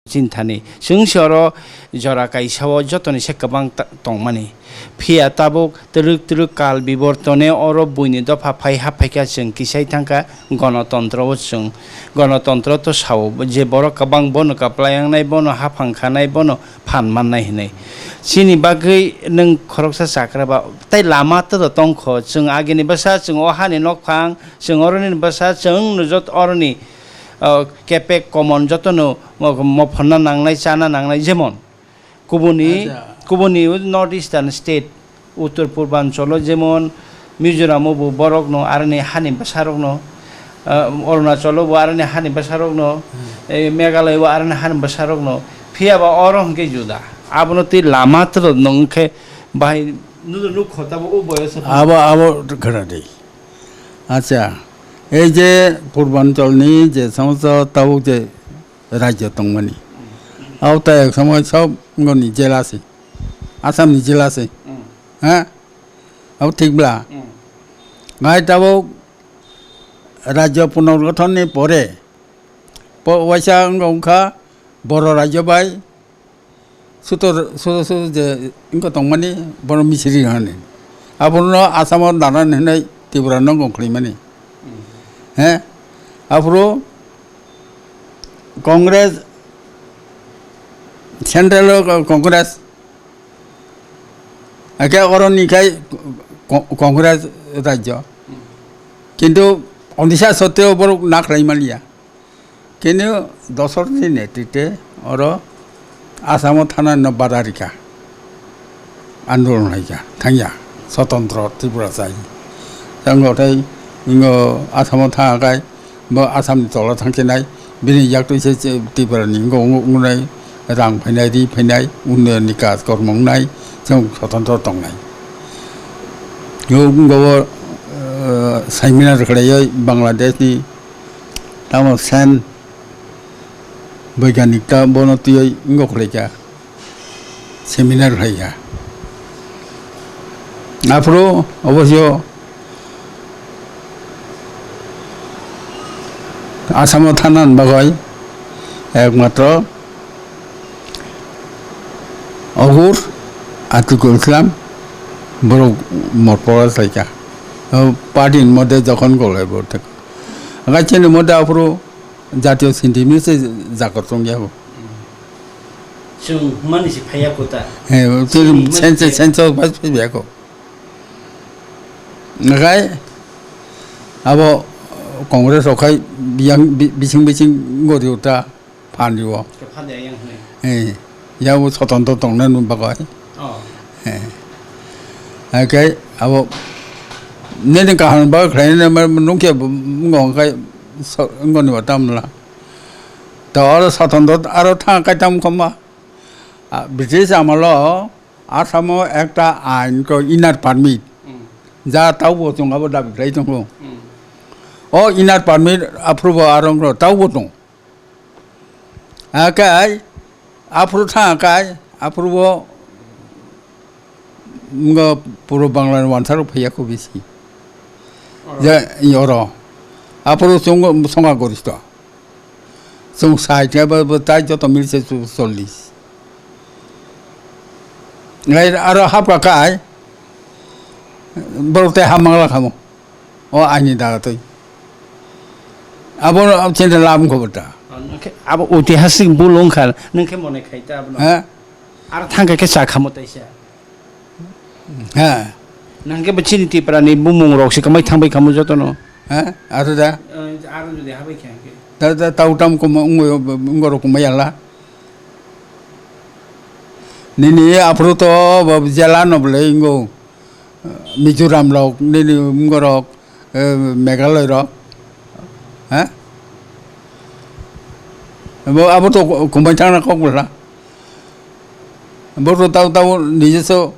Chini thani, chwng se oro jora kaisa o jotoni se kwbang ta-, tongmani. Phiya tabuk twrwk twrwk kal bibortone oro buini dopha phai hap phaikha, chwng kisai thangkha gonotontro o. Chwng gonotontro to sao, je borok kwbang bono kwplai wngnai, bono haphang khanai, bono phan mannai hinwi. Chini bagwi nwng khoroksa chakra ba tei lama to tongkho, chwng agini bwsa chwng o hani nokphang, chwng oroni bwsa chwng no jot oroni, ah, kepek common jotono mo-, mophonna nangnai, chana nangnai, jemon kubuni, acha, kubuni North Eastern state, Uttor Purbanchalo jemon Mizoram o bo borokno aroni hani bwsarokno, ah, Arunachalo bo aroni hani bwsarokno, hmm, eh, Meghalaya bo aroni hani bwsarokno, phiya ba oro hwnkhe juda. Abono tei lama twrwk nung khe bahai nukho tabo o boyoso. Abo, abo khwna di. Acha, ei je Purbanchal ni je somosto tabuk je rajyo tongmani, abo ta ek somoi sob ngoni jela se, Assam ni jela se. Hmm. Ha? Abo thik bla? Hmm. Ngai tabuk rajya punorgothon ni pore, po-, waisa wngkha, wngkha Boro rajya bai sutor, sutor, sutor je wngkha tongmani bono misiri hani. Abono Assam o danan hinwi Tripura no gongkhwlwi mani. Hmm. He? Aphuru Congress, Central o Congress, ake oro ni khai Ko-, Congress rajyo. Kintu Odisha sotteo borok na khlai maliya. Kini Dosorothni netrite oro Assam o thana no bada rikha. Andolon hai kha, thang ya, swtantro Tripura chai. Tang othai ingo Assam o thang kai, bo Assam ni tola thang khe nai, bini yak twi se, se Tripura ni ingo wngnai, rang phainai, ri phainai, unnayoni kaj kormo wngnai, chwng swtantro tongnai. Yo ingo, eh, seminar khlaioi Bangladesh ni, tamo sen, Boiganik ta bono twiwi wngkha khlaikha, seminar khlaikha. Aphuru obosyo Assam o thana bagwi ekmatro Ogur, Atikul Islam borok morpora khlaikha. O party ni moddhe jokhon golai bo thek. Aga chini moddhe aphuru Jatiyo sindimni se jakor tongya bo. Chwng humani se phaiya kota. He, chwng sense, sense of bas phaiya ko. Nakai abo Congress rok khai biyang bi-, bising bising gori uta phan diwo. Ke phan de yang hne. He, yabo sotonto tongna nun bagoi. Oh. He. Haikhe abo nini kaham bagwi khlainani ma-, nungkhe bo-, wngkha khe so-, wngkha ni bo tamla. To oro sotonto aro thang kai tam khoma. Ah, British amolo Assam o ekta ain ko inner permit. Hmm. Ja taubo chwng abo dabi khlai tongo. Hmm. O inner permit approval aro wngkha taubo tong. Akai, aphuru thang akai, aphuru bo, ngo puro Bangla ni wansarok phaiya kho bisi. Oro. Je, i oro. Aphuru chwng songa goristo. Chwng sai khe bo, bo tai joto milse chu chollis. Ngai aro hapka kai, borok tei hap mangla khamo. O aini dara twi. Abo chini lam khobor ta. Oh, nung khe abo oitihasik bul wngkha, nung khe mone khai ta abono. He? Aro thang khe cha khamo taisa. He. Nang khe bo chini Tripura ni bumung rok se kwmai thang bai khamo joto no. He? Aro da? Eh, aro jodi habai khe hwnkhe. Da, da, tau tam kuma ungo, ungo rok kuma yala. Nini aphuru to bo jela no bole ingo. Mizoram rok, nini wngorok, eh, Meghalaya rok, ha? Abo, abo to kumbai thangna kok bwla. Abo to tau, tau nijeso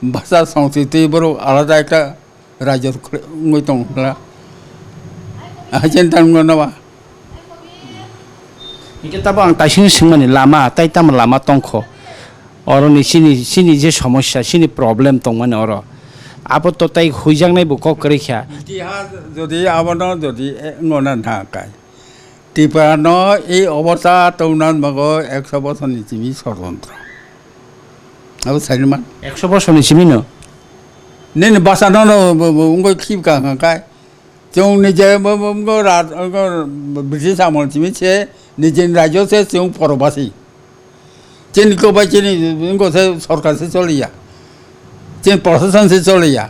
bhasha, sangskriti borok alada ekta rajyo wngwi tong bwla. Ahai chen tang nangma. Hinkhe tabo ang taisingni swngmani lama, tai tamo lama tongkho? Oroni chini, chini je somosya, chini problem tongmani oro. Abo to tai huijaknai bo kok kwrwi kha. Itihas jodi abono jodi, eh, wngna thang kai. Tripura no ei obostha tongna bago ekso bosor ni simi sorontro. Abo saini man. Ekso bosor ni simi no? Nini basa no, no, bo, bo, wngoi khib ka kai. Chwng nije bo, bo, bo, ra-, bo, British amol simi se, nijeni rajyo se chwng porobasi. Chini kobai chini wngkha se sorkar se choliya. Chini prosason se choliya.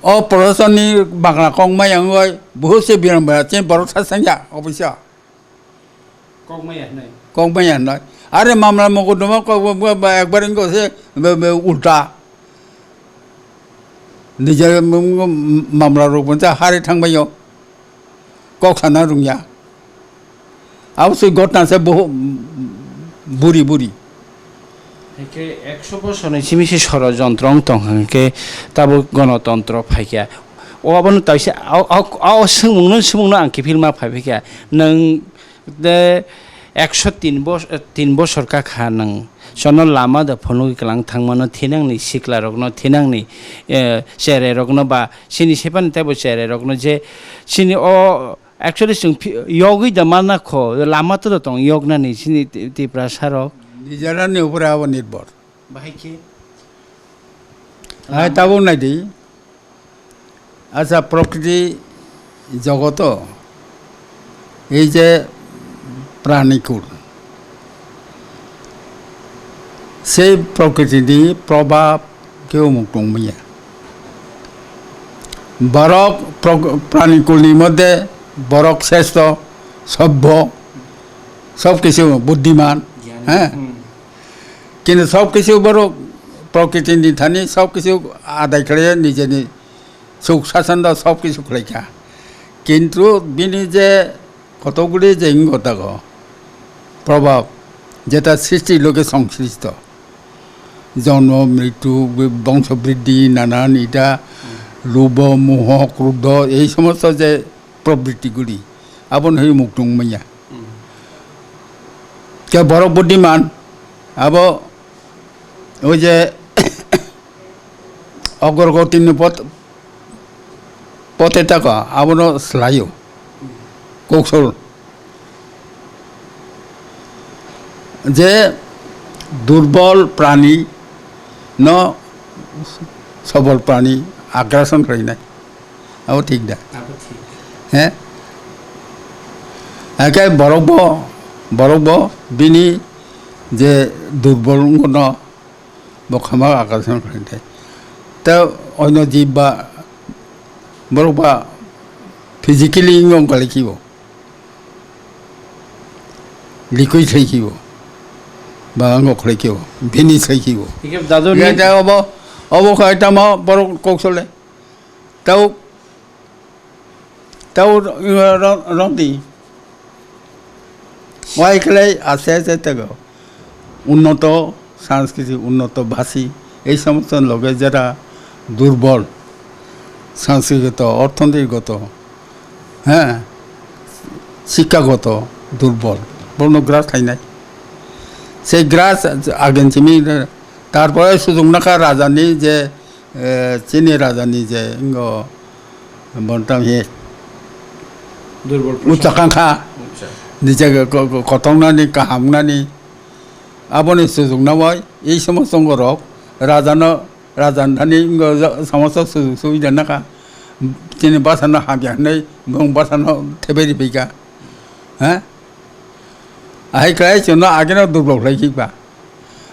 O prosason ni bangla kok maya wngoi, buhut se biram baya, chini borok sa sangya, obisya. Kok maya hinai. Kok maya hinai. Are mamla mokoddoma kok bo, bo, bo, ekbar wngkha se, bo, bo, ulta. Nije m-, m-, mamla rok bo hari thangbaio. Kok sana rungya. Abo se gotna se boho, buri buri. Hingke ekso bosorni simi se sorojontro wng tong hingke tabuk gonotontro phaikha. O abono taisa, o, o, o swngmungno, swngmungno ang kiphilma phaiphikha. Nwng de Ekso tin bos-, tin bosor kakha nwng sono lama da phunugwi kwlang thangmano, thinangni siklarokno, thinangni, eh, cherairokno ba sini sepani teibo cherairokno je sini o actually chwng phi-, yogwi da mana kho, lama to da tong yoknani sini Ti-, Tiprasarok. Nijarani upore abo nirbhor. Bahai khe? Hai tabuk naidi. Acha, prokriti jogoto ei je pranikul, sei prokriti ni probab khe umuk tongmaya. Borok pro-, pranikul ni moddhe borok sreshto, sobbo, sob kisu buddiman, Gyan. He? Hmm. Kintu sob kisu borok prokriti ni thani sob kisu adai khlaiya nijeni suk sason da sob kisu khlaikha. Kintu bini je kotokguli je ingo tago probab, jeta srishti loge songsrishto, jonmo, mrityu, bongso briddhi, nanan ita, lubho, moho, krodho, ei somosto je probritti guli, abono hai muktung manya. Hmm. Ke borok buddiman, abo oi je ogrogoti ni pot-, pote tako, abono slaio. Koksol. Je durbol prani no sobol prani agrason khlainai. Abo thik da? Abo thik. He? Haikhe borok bo, borok bo bini je durbol wngno bo khama agrason khlainai. Ta oino jib ba borok ba physically wngno khlai khibo. Likui sai khibo. Ba wngno khlai khibo. Bini sai khibo. Hikhe dadu Ya ni ta obo, obo khai tamo borok kok sole. Tau, tau, ro-, ro-, rodi. Wai khlai ase ase tego. Unnoto sanskritik, unnoto bhasi, ei somosto loge jera durbol, sanskritigota, orthonoitigota, he, sikkhagoto durbol, bono gras khainai. Sei gras agen simi, tarpore sujung nakha rajani je Eh, chini rajani je wngkha bontam hi Durbol ucha kangkha. Ucha. Nije ko-, ko-, kotongnani, kahamnani, aboni sujukna bai, ei somosto wngkha rok, rajano, rajan thani wngkha ja-, somosto sujuk subida nakha. Chini bwsano hamya hinwi, bwrwng bwsano theberi phaikha. Ha? Ahai khlai chwngno ageno durbol khlai khikha.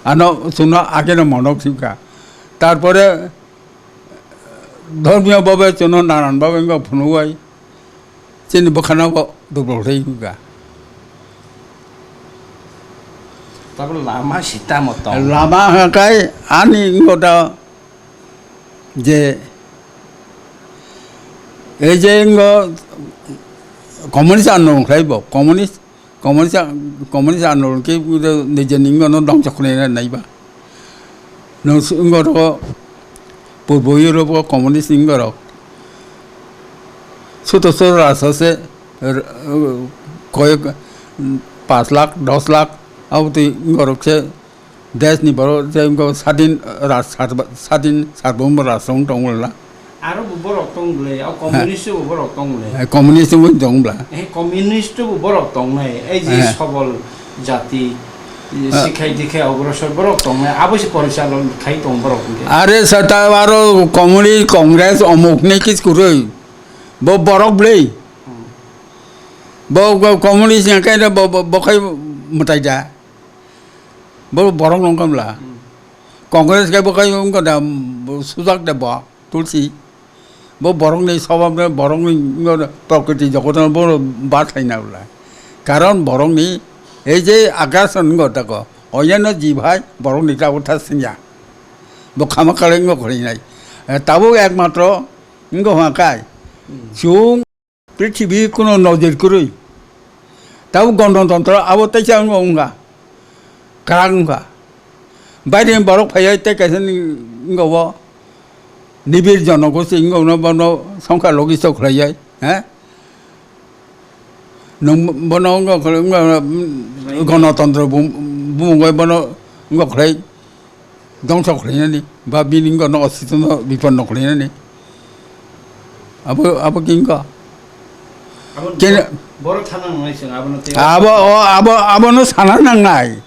Ano chwngno ageno monok khikha. Tarpore dhormiyo babe chwngno nanan babe wngkha phunugwi chini bwkhano bo durbol khlai khikha. Tabuk lama sitamo tong. Lama hwnkha khe ani wngkha da je, ei je wngkha communist andolon khlai bo, communist Communist, communist andolon khe nijeni wngno dongso khwlaina naiba. Nwng wngorok purbo Europe o communist wngorok suto sura sase koyek paanch lakh, dos lakh abotwi wngorok se Desh ni borok je wngkha sadin, raj sar-, sadin sarbhoumo raj wng tong wngla. Aro bo borok tong bwle, o communist bo borok tong bwle. Eh, communist wng tong bwla. Eh, communist bo borok tong nai, ei je Eh. sobol jati, Eh. sikhai dikhai ogrosor borok tong nai, abo se porichalon khai tong borok hwnkhe. Are sata aro communist, congress, omuk ni kis kwrwi. Bo borok bwle. Hmm. Bo, bo communist ni kai bo, bo, bo khai mwtai da. Bo borok nung kamla. Hmm. Congress kai bo kai wngkha da, bo sujak da bo, Tulsi. Bo borok ni swbab no, borok ni, no, prokriti jogot no bo bad khlai na bwla. Karon borok ni ei je aggression wngkha da ko, oya no ji bhai borok ni tabuk tha singya. Bo khama kale wngkha khori nai. Eh, tabuk ekmatro wngkha hwa kai. Hmm. Chwng Prithibi kuno nojor kwrwi. Tabuk Ganatantro abo teisa wngkha, kwrak wngkha. Baireni borok phaiya tei kaisa ni wngkha o nibir jonogosti wngkha, bono songkha logi sok khlaiyai, he? Nwng bono wngkha khlai, wngkha, mm, Gonotontro bum-, bumungwi bono wngkha khlai dongso khlainani, ba bini wngkha no ositono bipanno khlainani. Abo, abo khe wngkha. Abo Kene- bo-, borok thana nangnai chwng, abono tei Abo, o, abo, abono sana nangnai.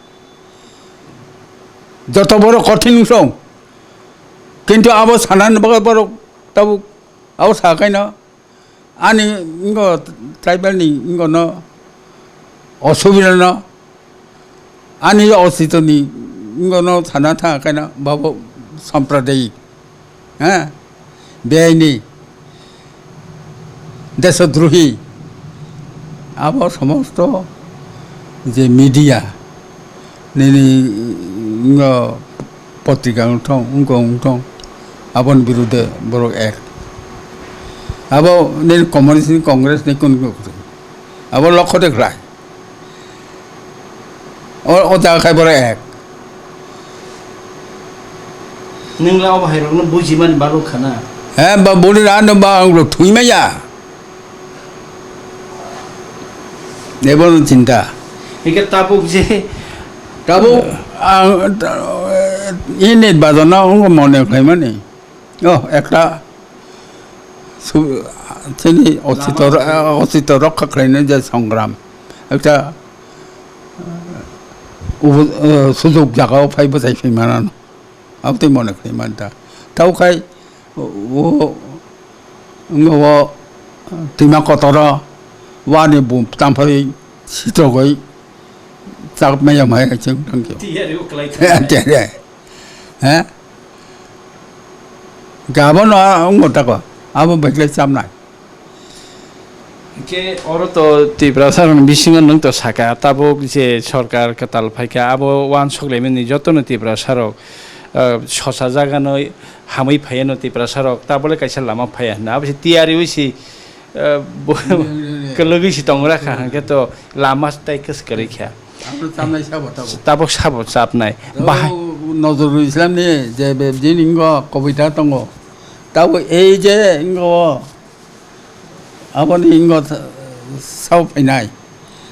Joto borok kothin wngsong. Kintu abo sanani bagwi borok tabuk abo sa kaino ani wngkha tribal ni wngkha no osubida no ani osito ni wngkha no sana tha kaino babo sampradayik. Ha? Beaini, desodrohi, abo somosto je media nini wngkha potrika wngthong, wngkha wngthong, aboni birude borok ek. Abo nini communist ni, congress ni, kunu kunu kwrwi. Abo lokho de khlai. O, o jaga khai borok ek. Nwng le o bahairokno bujimani bagwi khana? He, ba buri rano ba ang lo thwi maya. Ebo no chinta. Hingke tabuk je Tabuk ang, ta-, ini bajono ang mone khlaimani. Oh, ekta su-, chini osito, osito rokha khlainai je songram. Ekta, uh, ubu-, uh, sujuk jagao phai bwchai phai manano. Abotwi mone khlai manta. Taukhai, o, o, o, twima kotoro, wani bum tamphai sitogoi, chap maya maya chwng thangkhe. Tiyari uklai thangkhe. Tere. He? Gabo no, wngo tako. Abo bai khlai chamnai. Hingke oro to Tiprasa rokni bisingo nwng to saka, tabuk je sorkar kwtal phaikha, abo uansuk laimani jotono Tiprasa rok, ah, sosa jagano hamwi phaiya no Tiprasa rok, tabole kaisa lama phaiya hwnna. Abo se tiyari wi si, ah, bo-, kwlwgwi si tongo rakha, hingke to lama tai kwswk kwrwi kha. Abo chamnai sabo tabuk. Tabuk sabo chapnai. Bahai Nozrul Islam ni je be-, bini wngkha kobita tongo. Tabuk ei je wngkha o, Aboni wngkha sabo phainai,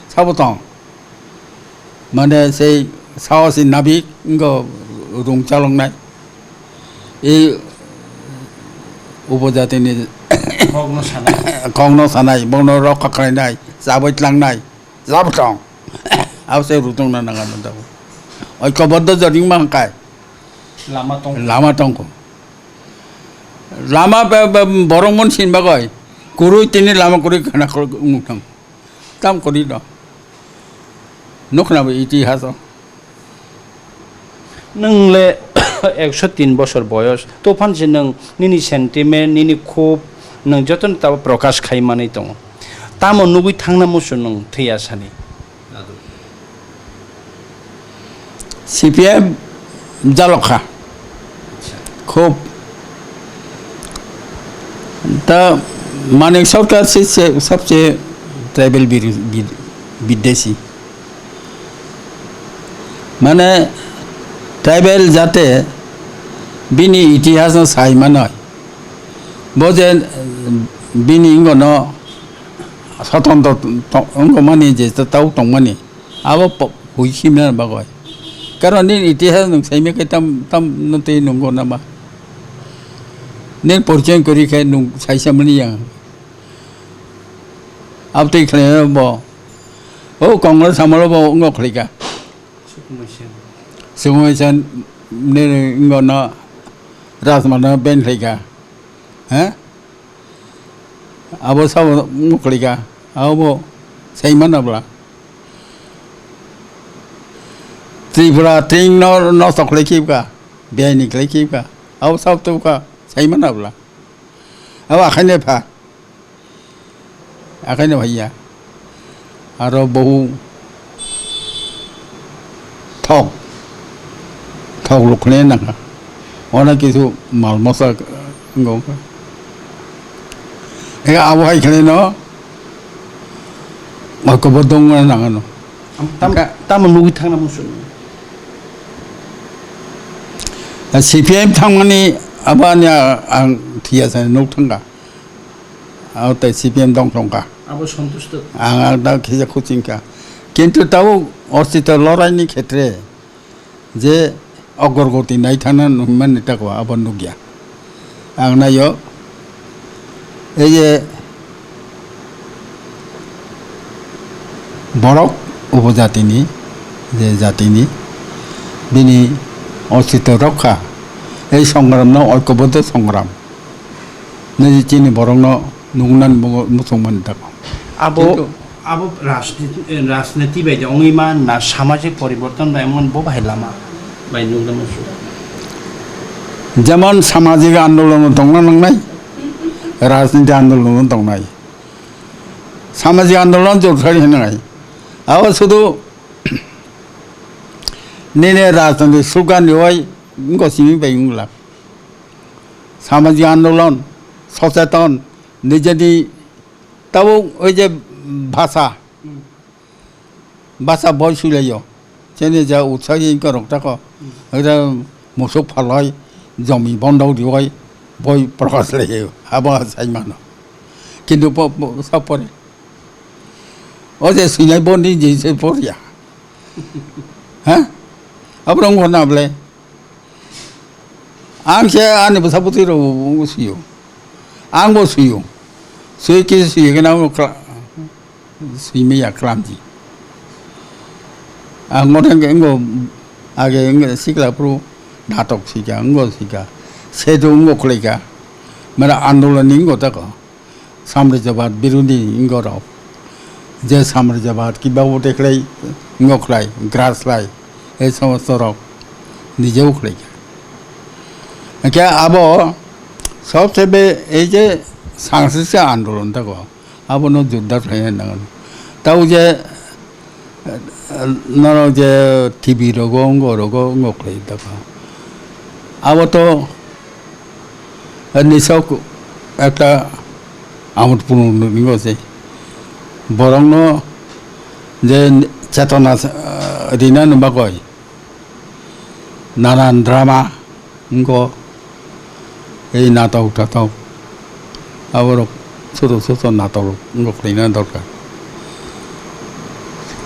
sabo tong. Mane sei sao se nabik wngkha rung chaloknai. E upojatini kokno sanai, kokno sanai, bono rokha khlainai, chabai tlangnai, sabo tong. Abo se rutongna nangano tabuk. Oikoboddo jodi wngma hwnkhai. Lama tong. Lama tongkho. Lama be, be, borok mon sin bagoi. Kwrwi tini lama kwrwi khana khorok wng thang. Tam kwrwi no. Nukna bo itihaso. Nwng le ekso tin bosor boyos. Tophan se nwng nini sentiment, nini khub, nwng jotono tabo prokash khai manwi tongo. Tamo nugwi thangna musu nwng thwiya sani? C P M jalokha. Khub. Ta Manik Sarkar se, se sabse tribal bir-, bir-, bidesi. Mane tribal jate bini itihas no sai manoi. Bo je bini ingo no sotontro to-, ingo mani je tau tongmani. Abo po-, hui simna bagoi. Karon nini itihas nung saimya khe tam, tam no tei nungo nama. Nini porichoi kori khe nung saisa mani yang. Abo tei khlai bo. O Congress amolo bo ngo khlai ka. Sukumai Sen. Sukumai Sen nini ngo no Rajma no ben khlai ka. He? Abo sabo mukhliga, abo bo saimano bla. Tripura tring no, no tokhlai khibka, biyai ni khlai khibka, abo sabo tubka saimano bla. Abo akhai ne pha, akhai ne phaiya. Aro bohu thok, thok lukhlai nangkha. Onek kisu mal mosa wngkha wngkha. Eka abo hai khlai no, oikobo dongna nangano. Tam, Ka- tamo nugwi thangna muchung. C P M thangmani abani a-, ang thia sa nuk thangkha. Abo tei C P M dong thangkha. Abo santusto. Ang, ang da khija khuchingkha. Kintu tabo ostito loraini khetre je ogorgoti naithana nungmani tako abo nukya. Ang nayo, ei je borok upojatini, je jatini, bini ostito rokha, ei songramno oikoboddo songram. Nini chini borokno nuknani bo muchungmani tako. Abo, kintu abo rajniti, eh, rajniti bai de wngwi ma na samajik poriborton bai wngmani bo bahai lama bai nuknani muchung. Jemon samajik andolon tongna nangnai, rajniti andolon tongnai. Samajik andolon jorkhari hinwi nangnai. Abo sudu nini rajniti sugan riwai wngkha simi bai wngla. Samajik andolon, socheton, nijeni tabuk oi je bhasha, bhasha boi suilaio. Chini ja utsahi inka rok tako. Ora musuk phalai, jomi bondo riwai, boi prokas lai. Abo sai mano. Kintu po, po, sa pore. O je suinai bondi je se poria. Ha? Abo rong hona ble. Ang se ani bwsa bwtwi rok bo suio. Ang bo suio. Sui kisa suio khe nang kla-, sui maya klamji. Ang ngothang khe ngo age ngo sikla phuru natok sika, ngo sika. Sedu ngo khlaika. Mera andolon ni ngo tako. Samrajyabad birodhi wngorok. Je samrajyabad kiba bo teklai wngokhlai, graslai, ei somosto rok nije ukhlaikha. Hingkhe abo sobse be ei je sangsrisa andolon tako, abono jodda khlai nango. Tao je Norok je T V rogo, wngorok, wngokhlai dakha. Abo to, eh, nisok ekta amotpurno nukniko se. Borokno je chetona, eh, rinani bagwi nanan drama wngkha, ei natok tatok, aborok soto soto natok wngkha khlaina dorkar.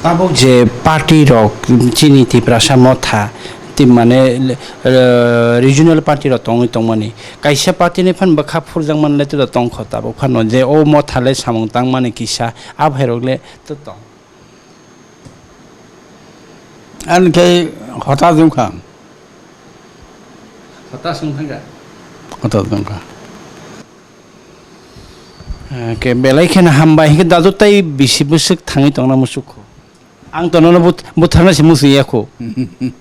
Tabuk je party rok chini Tiprasa motha, ti mane, eh, regional party rok tongwi tongmani, kaisa party ni phan bwkha phurjakmani le tei tongkho tabuk phano je o motha le samung tangmani kisa, a bhairok le to tong. Ani khe hota jungkha. Hota sung thangkha. Hota jungkha. Eh, ke belai kheno hambai, hingke dadu tai bisi bwswk thangwi tongna muchukho. Ang to nono but-, butharna se muchung ya kho.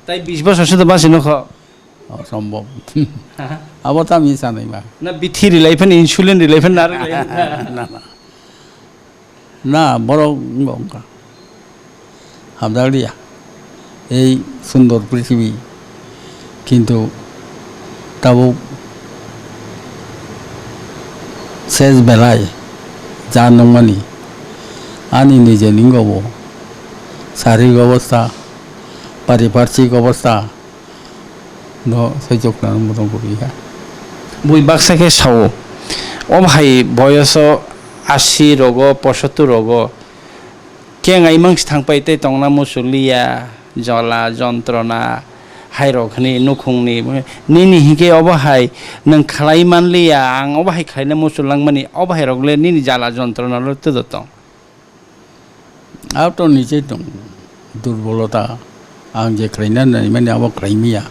Tai bis bosor se to basi nokho. Osombob. Abo tamo sanai ba. Na bithi rilai phan, insulin rilai phan, narwk rilai phan. Na, na. Na, borok wngkha. Hamjakliya. Ei sundor prithibi. Kintu tabuk ses belai ja nungmani. Ani nijeni wngkha bo. Sarik obostha, pariparshik obostha. No saichok na mutung kuri ha. Bui baksa khe sao. O bhai boyoso asi rogo, posottur rogo. Keng ai mang si thang pai tei tongna musuliya, jola, jontrona, hai rok hwnwi nukhungni. Nini hinkhe obo hai nwng khlai manliya, ang obo hai khlaina muchul langmani, obo hai rok le nini jala jontrona lo twdo tong. Abo to niche tong, durbolota, ang je khlaina naimani abo khlai maya.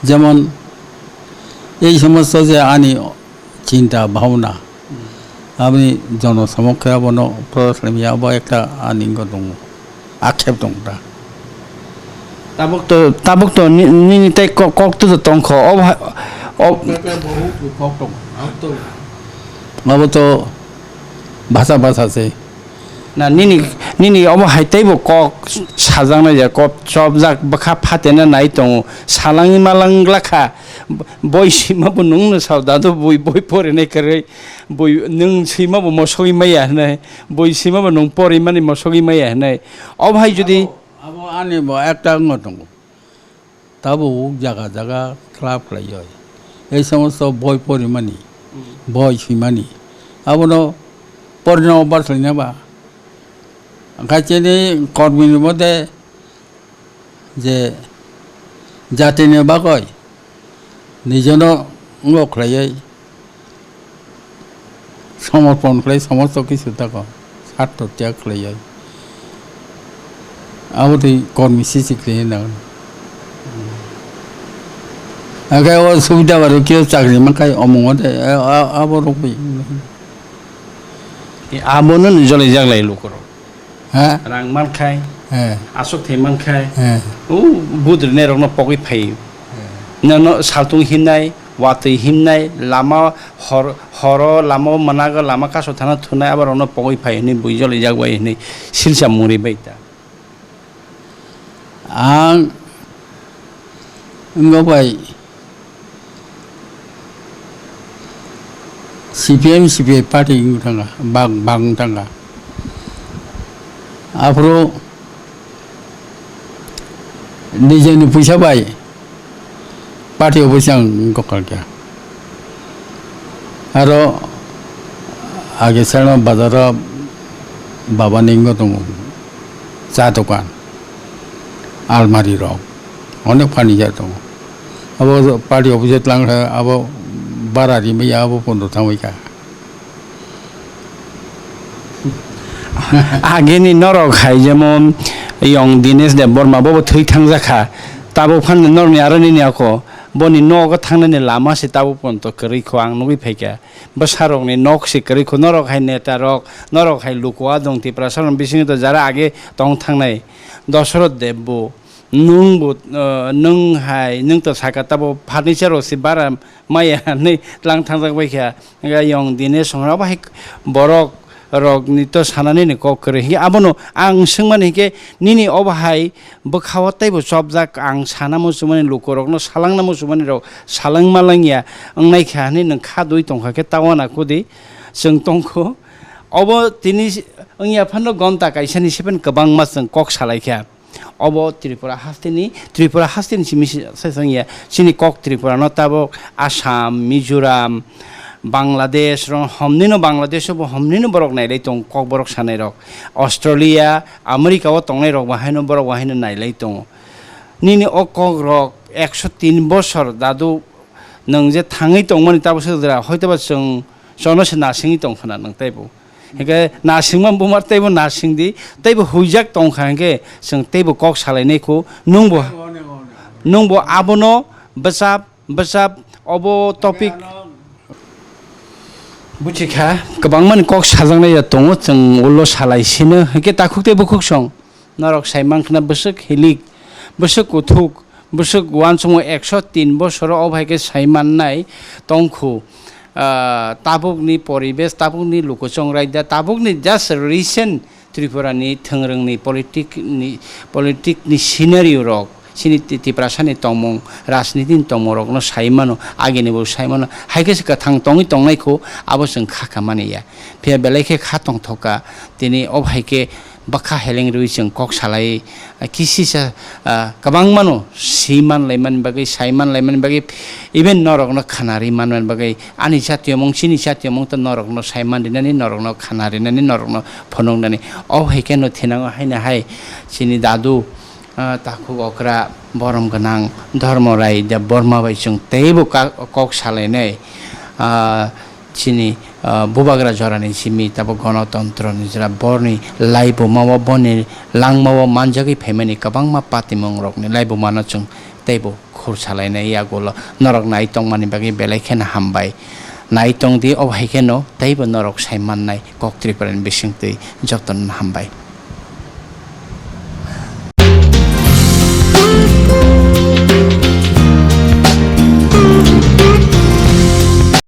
Jemon, ei somosto je ani chinta bhabna, aboni jono samok khe abono prodas khlai maya, abo ekta ani wngkha tongo, akhep tong ta. Tabuk to, tabuk to ni-, nini tei kok, kok to tongkho, o bha-, o kok tongo, abo to bhasa bhasa se. Na nini, nini obo hai teibo kok sajaknai je, kok chopjak bwkha phatena nai tongo, salangwi malang glakha, boi swima bo nwngno sao, dadu bui boi porinai kwrwi, bui nwng swima bo mosogwi maya hinwi, bui swima bo nwng porimani mosogwi maya hinwi. Obo hai jodi abo, abo ani bo ekta wngma tongo. Tabuk jaga jaga club khlaiwi ei somosto boi porimani, boi swimani, abono porno bar khlaina ba. Hwnkhe chini kormi ni mote je jatini bagwi nijono wngok khlaiwi somorpon khlai somosto kisu tako sarto tyag khlaiwi abo twi kormi sisi khlaiwi nango. Hwnkhe o subida bai rw khe chakri mankhai omongo de abo rwgwi. Abono ni jolai jaglai lukurok. Ha? Rang mankhai, He. Aswk thai mankhai, He. O budrinai rokno pogwi phaio. He. Nono saltung himnai, watwi himnai, lama hor, horo lama o mwnago lama kaso thana thunai abo rokno pogwi phai hwnwi bui jolai jak bai hwnwi silsa mungri bai ta. Ang wngkha bai C P M, C P I party wngwi thangkha, bak, bak wngwi thangkha. Aphuru nijeni puisa bai party office ang kokal kha. Aro age sano bazaro babani wngwi tongo cha dokan, almari rok, onek furniture tongo. Abo party office o tlang kha, abo bara rimwi ya, abo pondo thangwi kha. Ageni norok hai jemon Yong Dinesh Debbarma bobo thwi thangjak kha. Tabuk phano norokni aro nini ako boni nogo thangnani lama se tabuk ponto kwrwi kho ang nugwi phaikha. Bwsarokni nok se kwrwi kho, norok hai neta rok, norok hai luku adong Tiprasa rokni bisingo to jara age tong thangnai Dosoroth Debbo. Nwng bo, uh, nwng hai, nwng to saka tabo furniture rok se bara maya hinwi tlang thangjak bai kha. Hwnkhe Yong Dinesh Songra abo hai borok rokni to sanani ni kok kwrwi. Hwnkhe abono ang swngmani hwnkhe nini obo hai bwkhao teibo chopjak ang sana muchungmani lukurokno salangna muchungmani rok salangma langya wngnai kha hinwi nwng kha dui tongkha khe tawana kudi chwng tongkho. Obo tini wngya phano gonta kaisani siphen kwbangma chwng kok salaikha. Obo Tripura hasteni, Tripura hasteni simi se, se, se wngya. Chini kok Tripura no tabok Assam, Mizoram, Bangladesh, ro-, homnino Bangladesh o bo homnino borok nailai tongo, kok borok sanai rok. Australia, America o tongnai rok bo haino borok bo haino nailai tongo. Nini o kok rok ekso tin bosor dadu nwng je thangwi tongmani tabuk se jora, hoitoba chwng, chwngno se nasingwi tong khna nwng teibo. Hwnkhe nasingma bumar teibo nasing di, teibo huijak tong kha hwnkhe chwng teibo kok salainai kho, nwngbo, nwngbo abono bwchap, bwchap obo topic. Buchikha, kwbangmani kok sajaknai ya tongo, chwng ulo salai sino, hwnkhe takhuk tei bukhuk song. Norok sai mankha na bwswk hilik, bwswk kuthuk, bwswk uansukmung ekso tin bosoro o bai khe sai mannai tongkhu. Ah, tabukni poribesh, tabukni lukuchong raida, tabukni just recent Tripura ni thwngrwngni politic ni, politic ni scenario rok, chini Ti-, Tiprasa ni tongmung, rajniti ni tongmung rokno sai mano, agini bo sai mano, hai khe se kwthang tongwi tongnai kho, abo chwng kha kha mani ya. Phiya belai khe kha tongthok kha, tini o bai khe bwkha heleng rwi chwng kok salai, ah, kisisa, ah, kwbangmano si man laimani bagwi, sai man laimani bagwi, even norokno khana ri manmani bagwi, ani jatiyomung, chini jatiyomung tei norokno sai man rinani, norokno khana rinani, norokno phunuknani. O hai kheno thinango haino hai chini dadu, ah, takhuk okra borom gwnang Dharma Rai Debbarma bai chwng teibo ka-, kok salainai, ah, chini, ah, bubagra jorani simi tabuk gonotontro ni jora borni laibuma o, boni langma o manjagwi phaimani kwbangma patimung rokni laibuma no chwng teibo khur salainai yagulo norok nai tongmani bagwi belai kheno hambai. Nai tongdi, o hai kheno teibo norok sai mannai kok Tripura ni bisingtwi jotono hambai.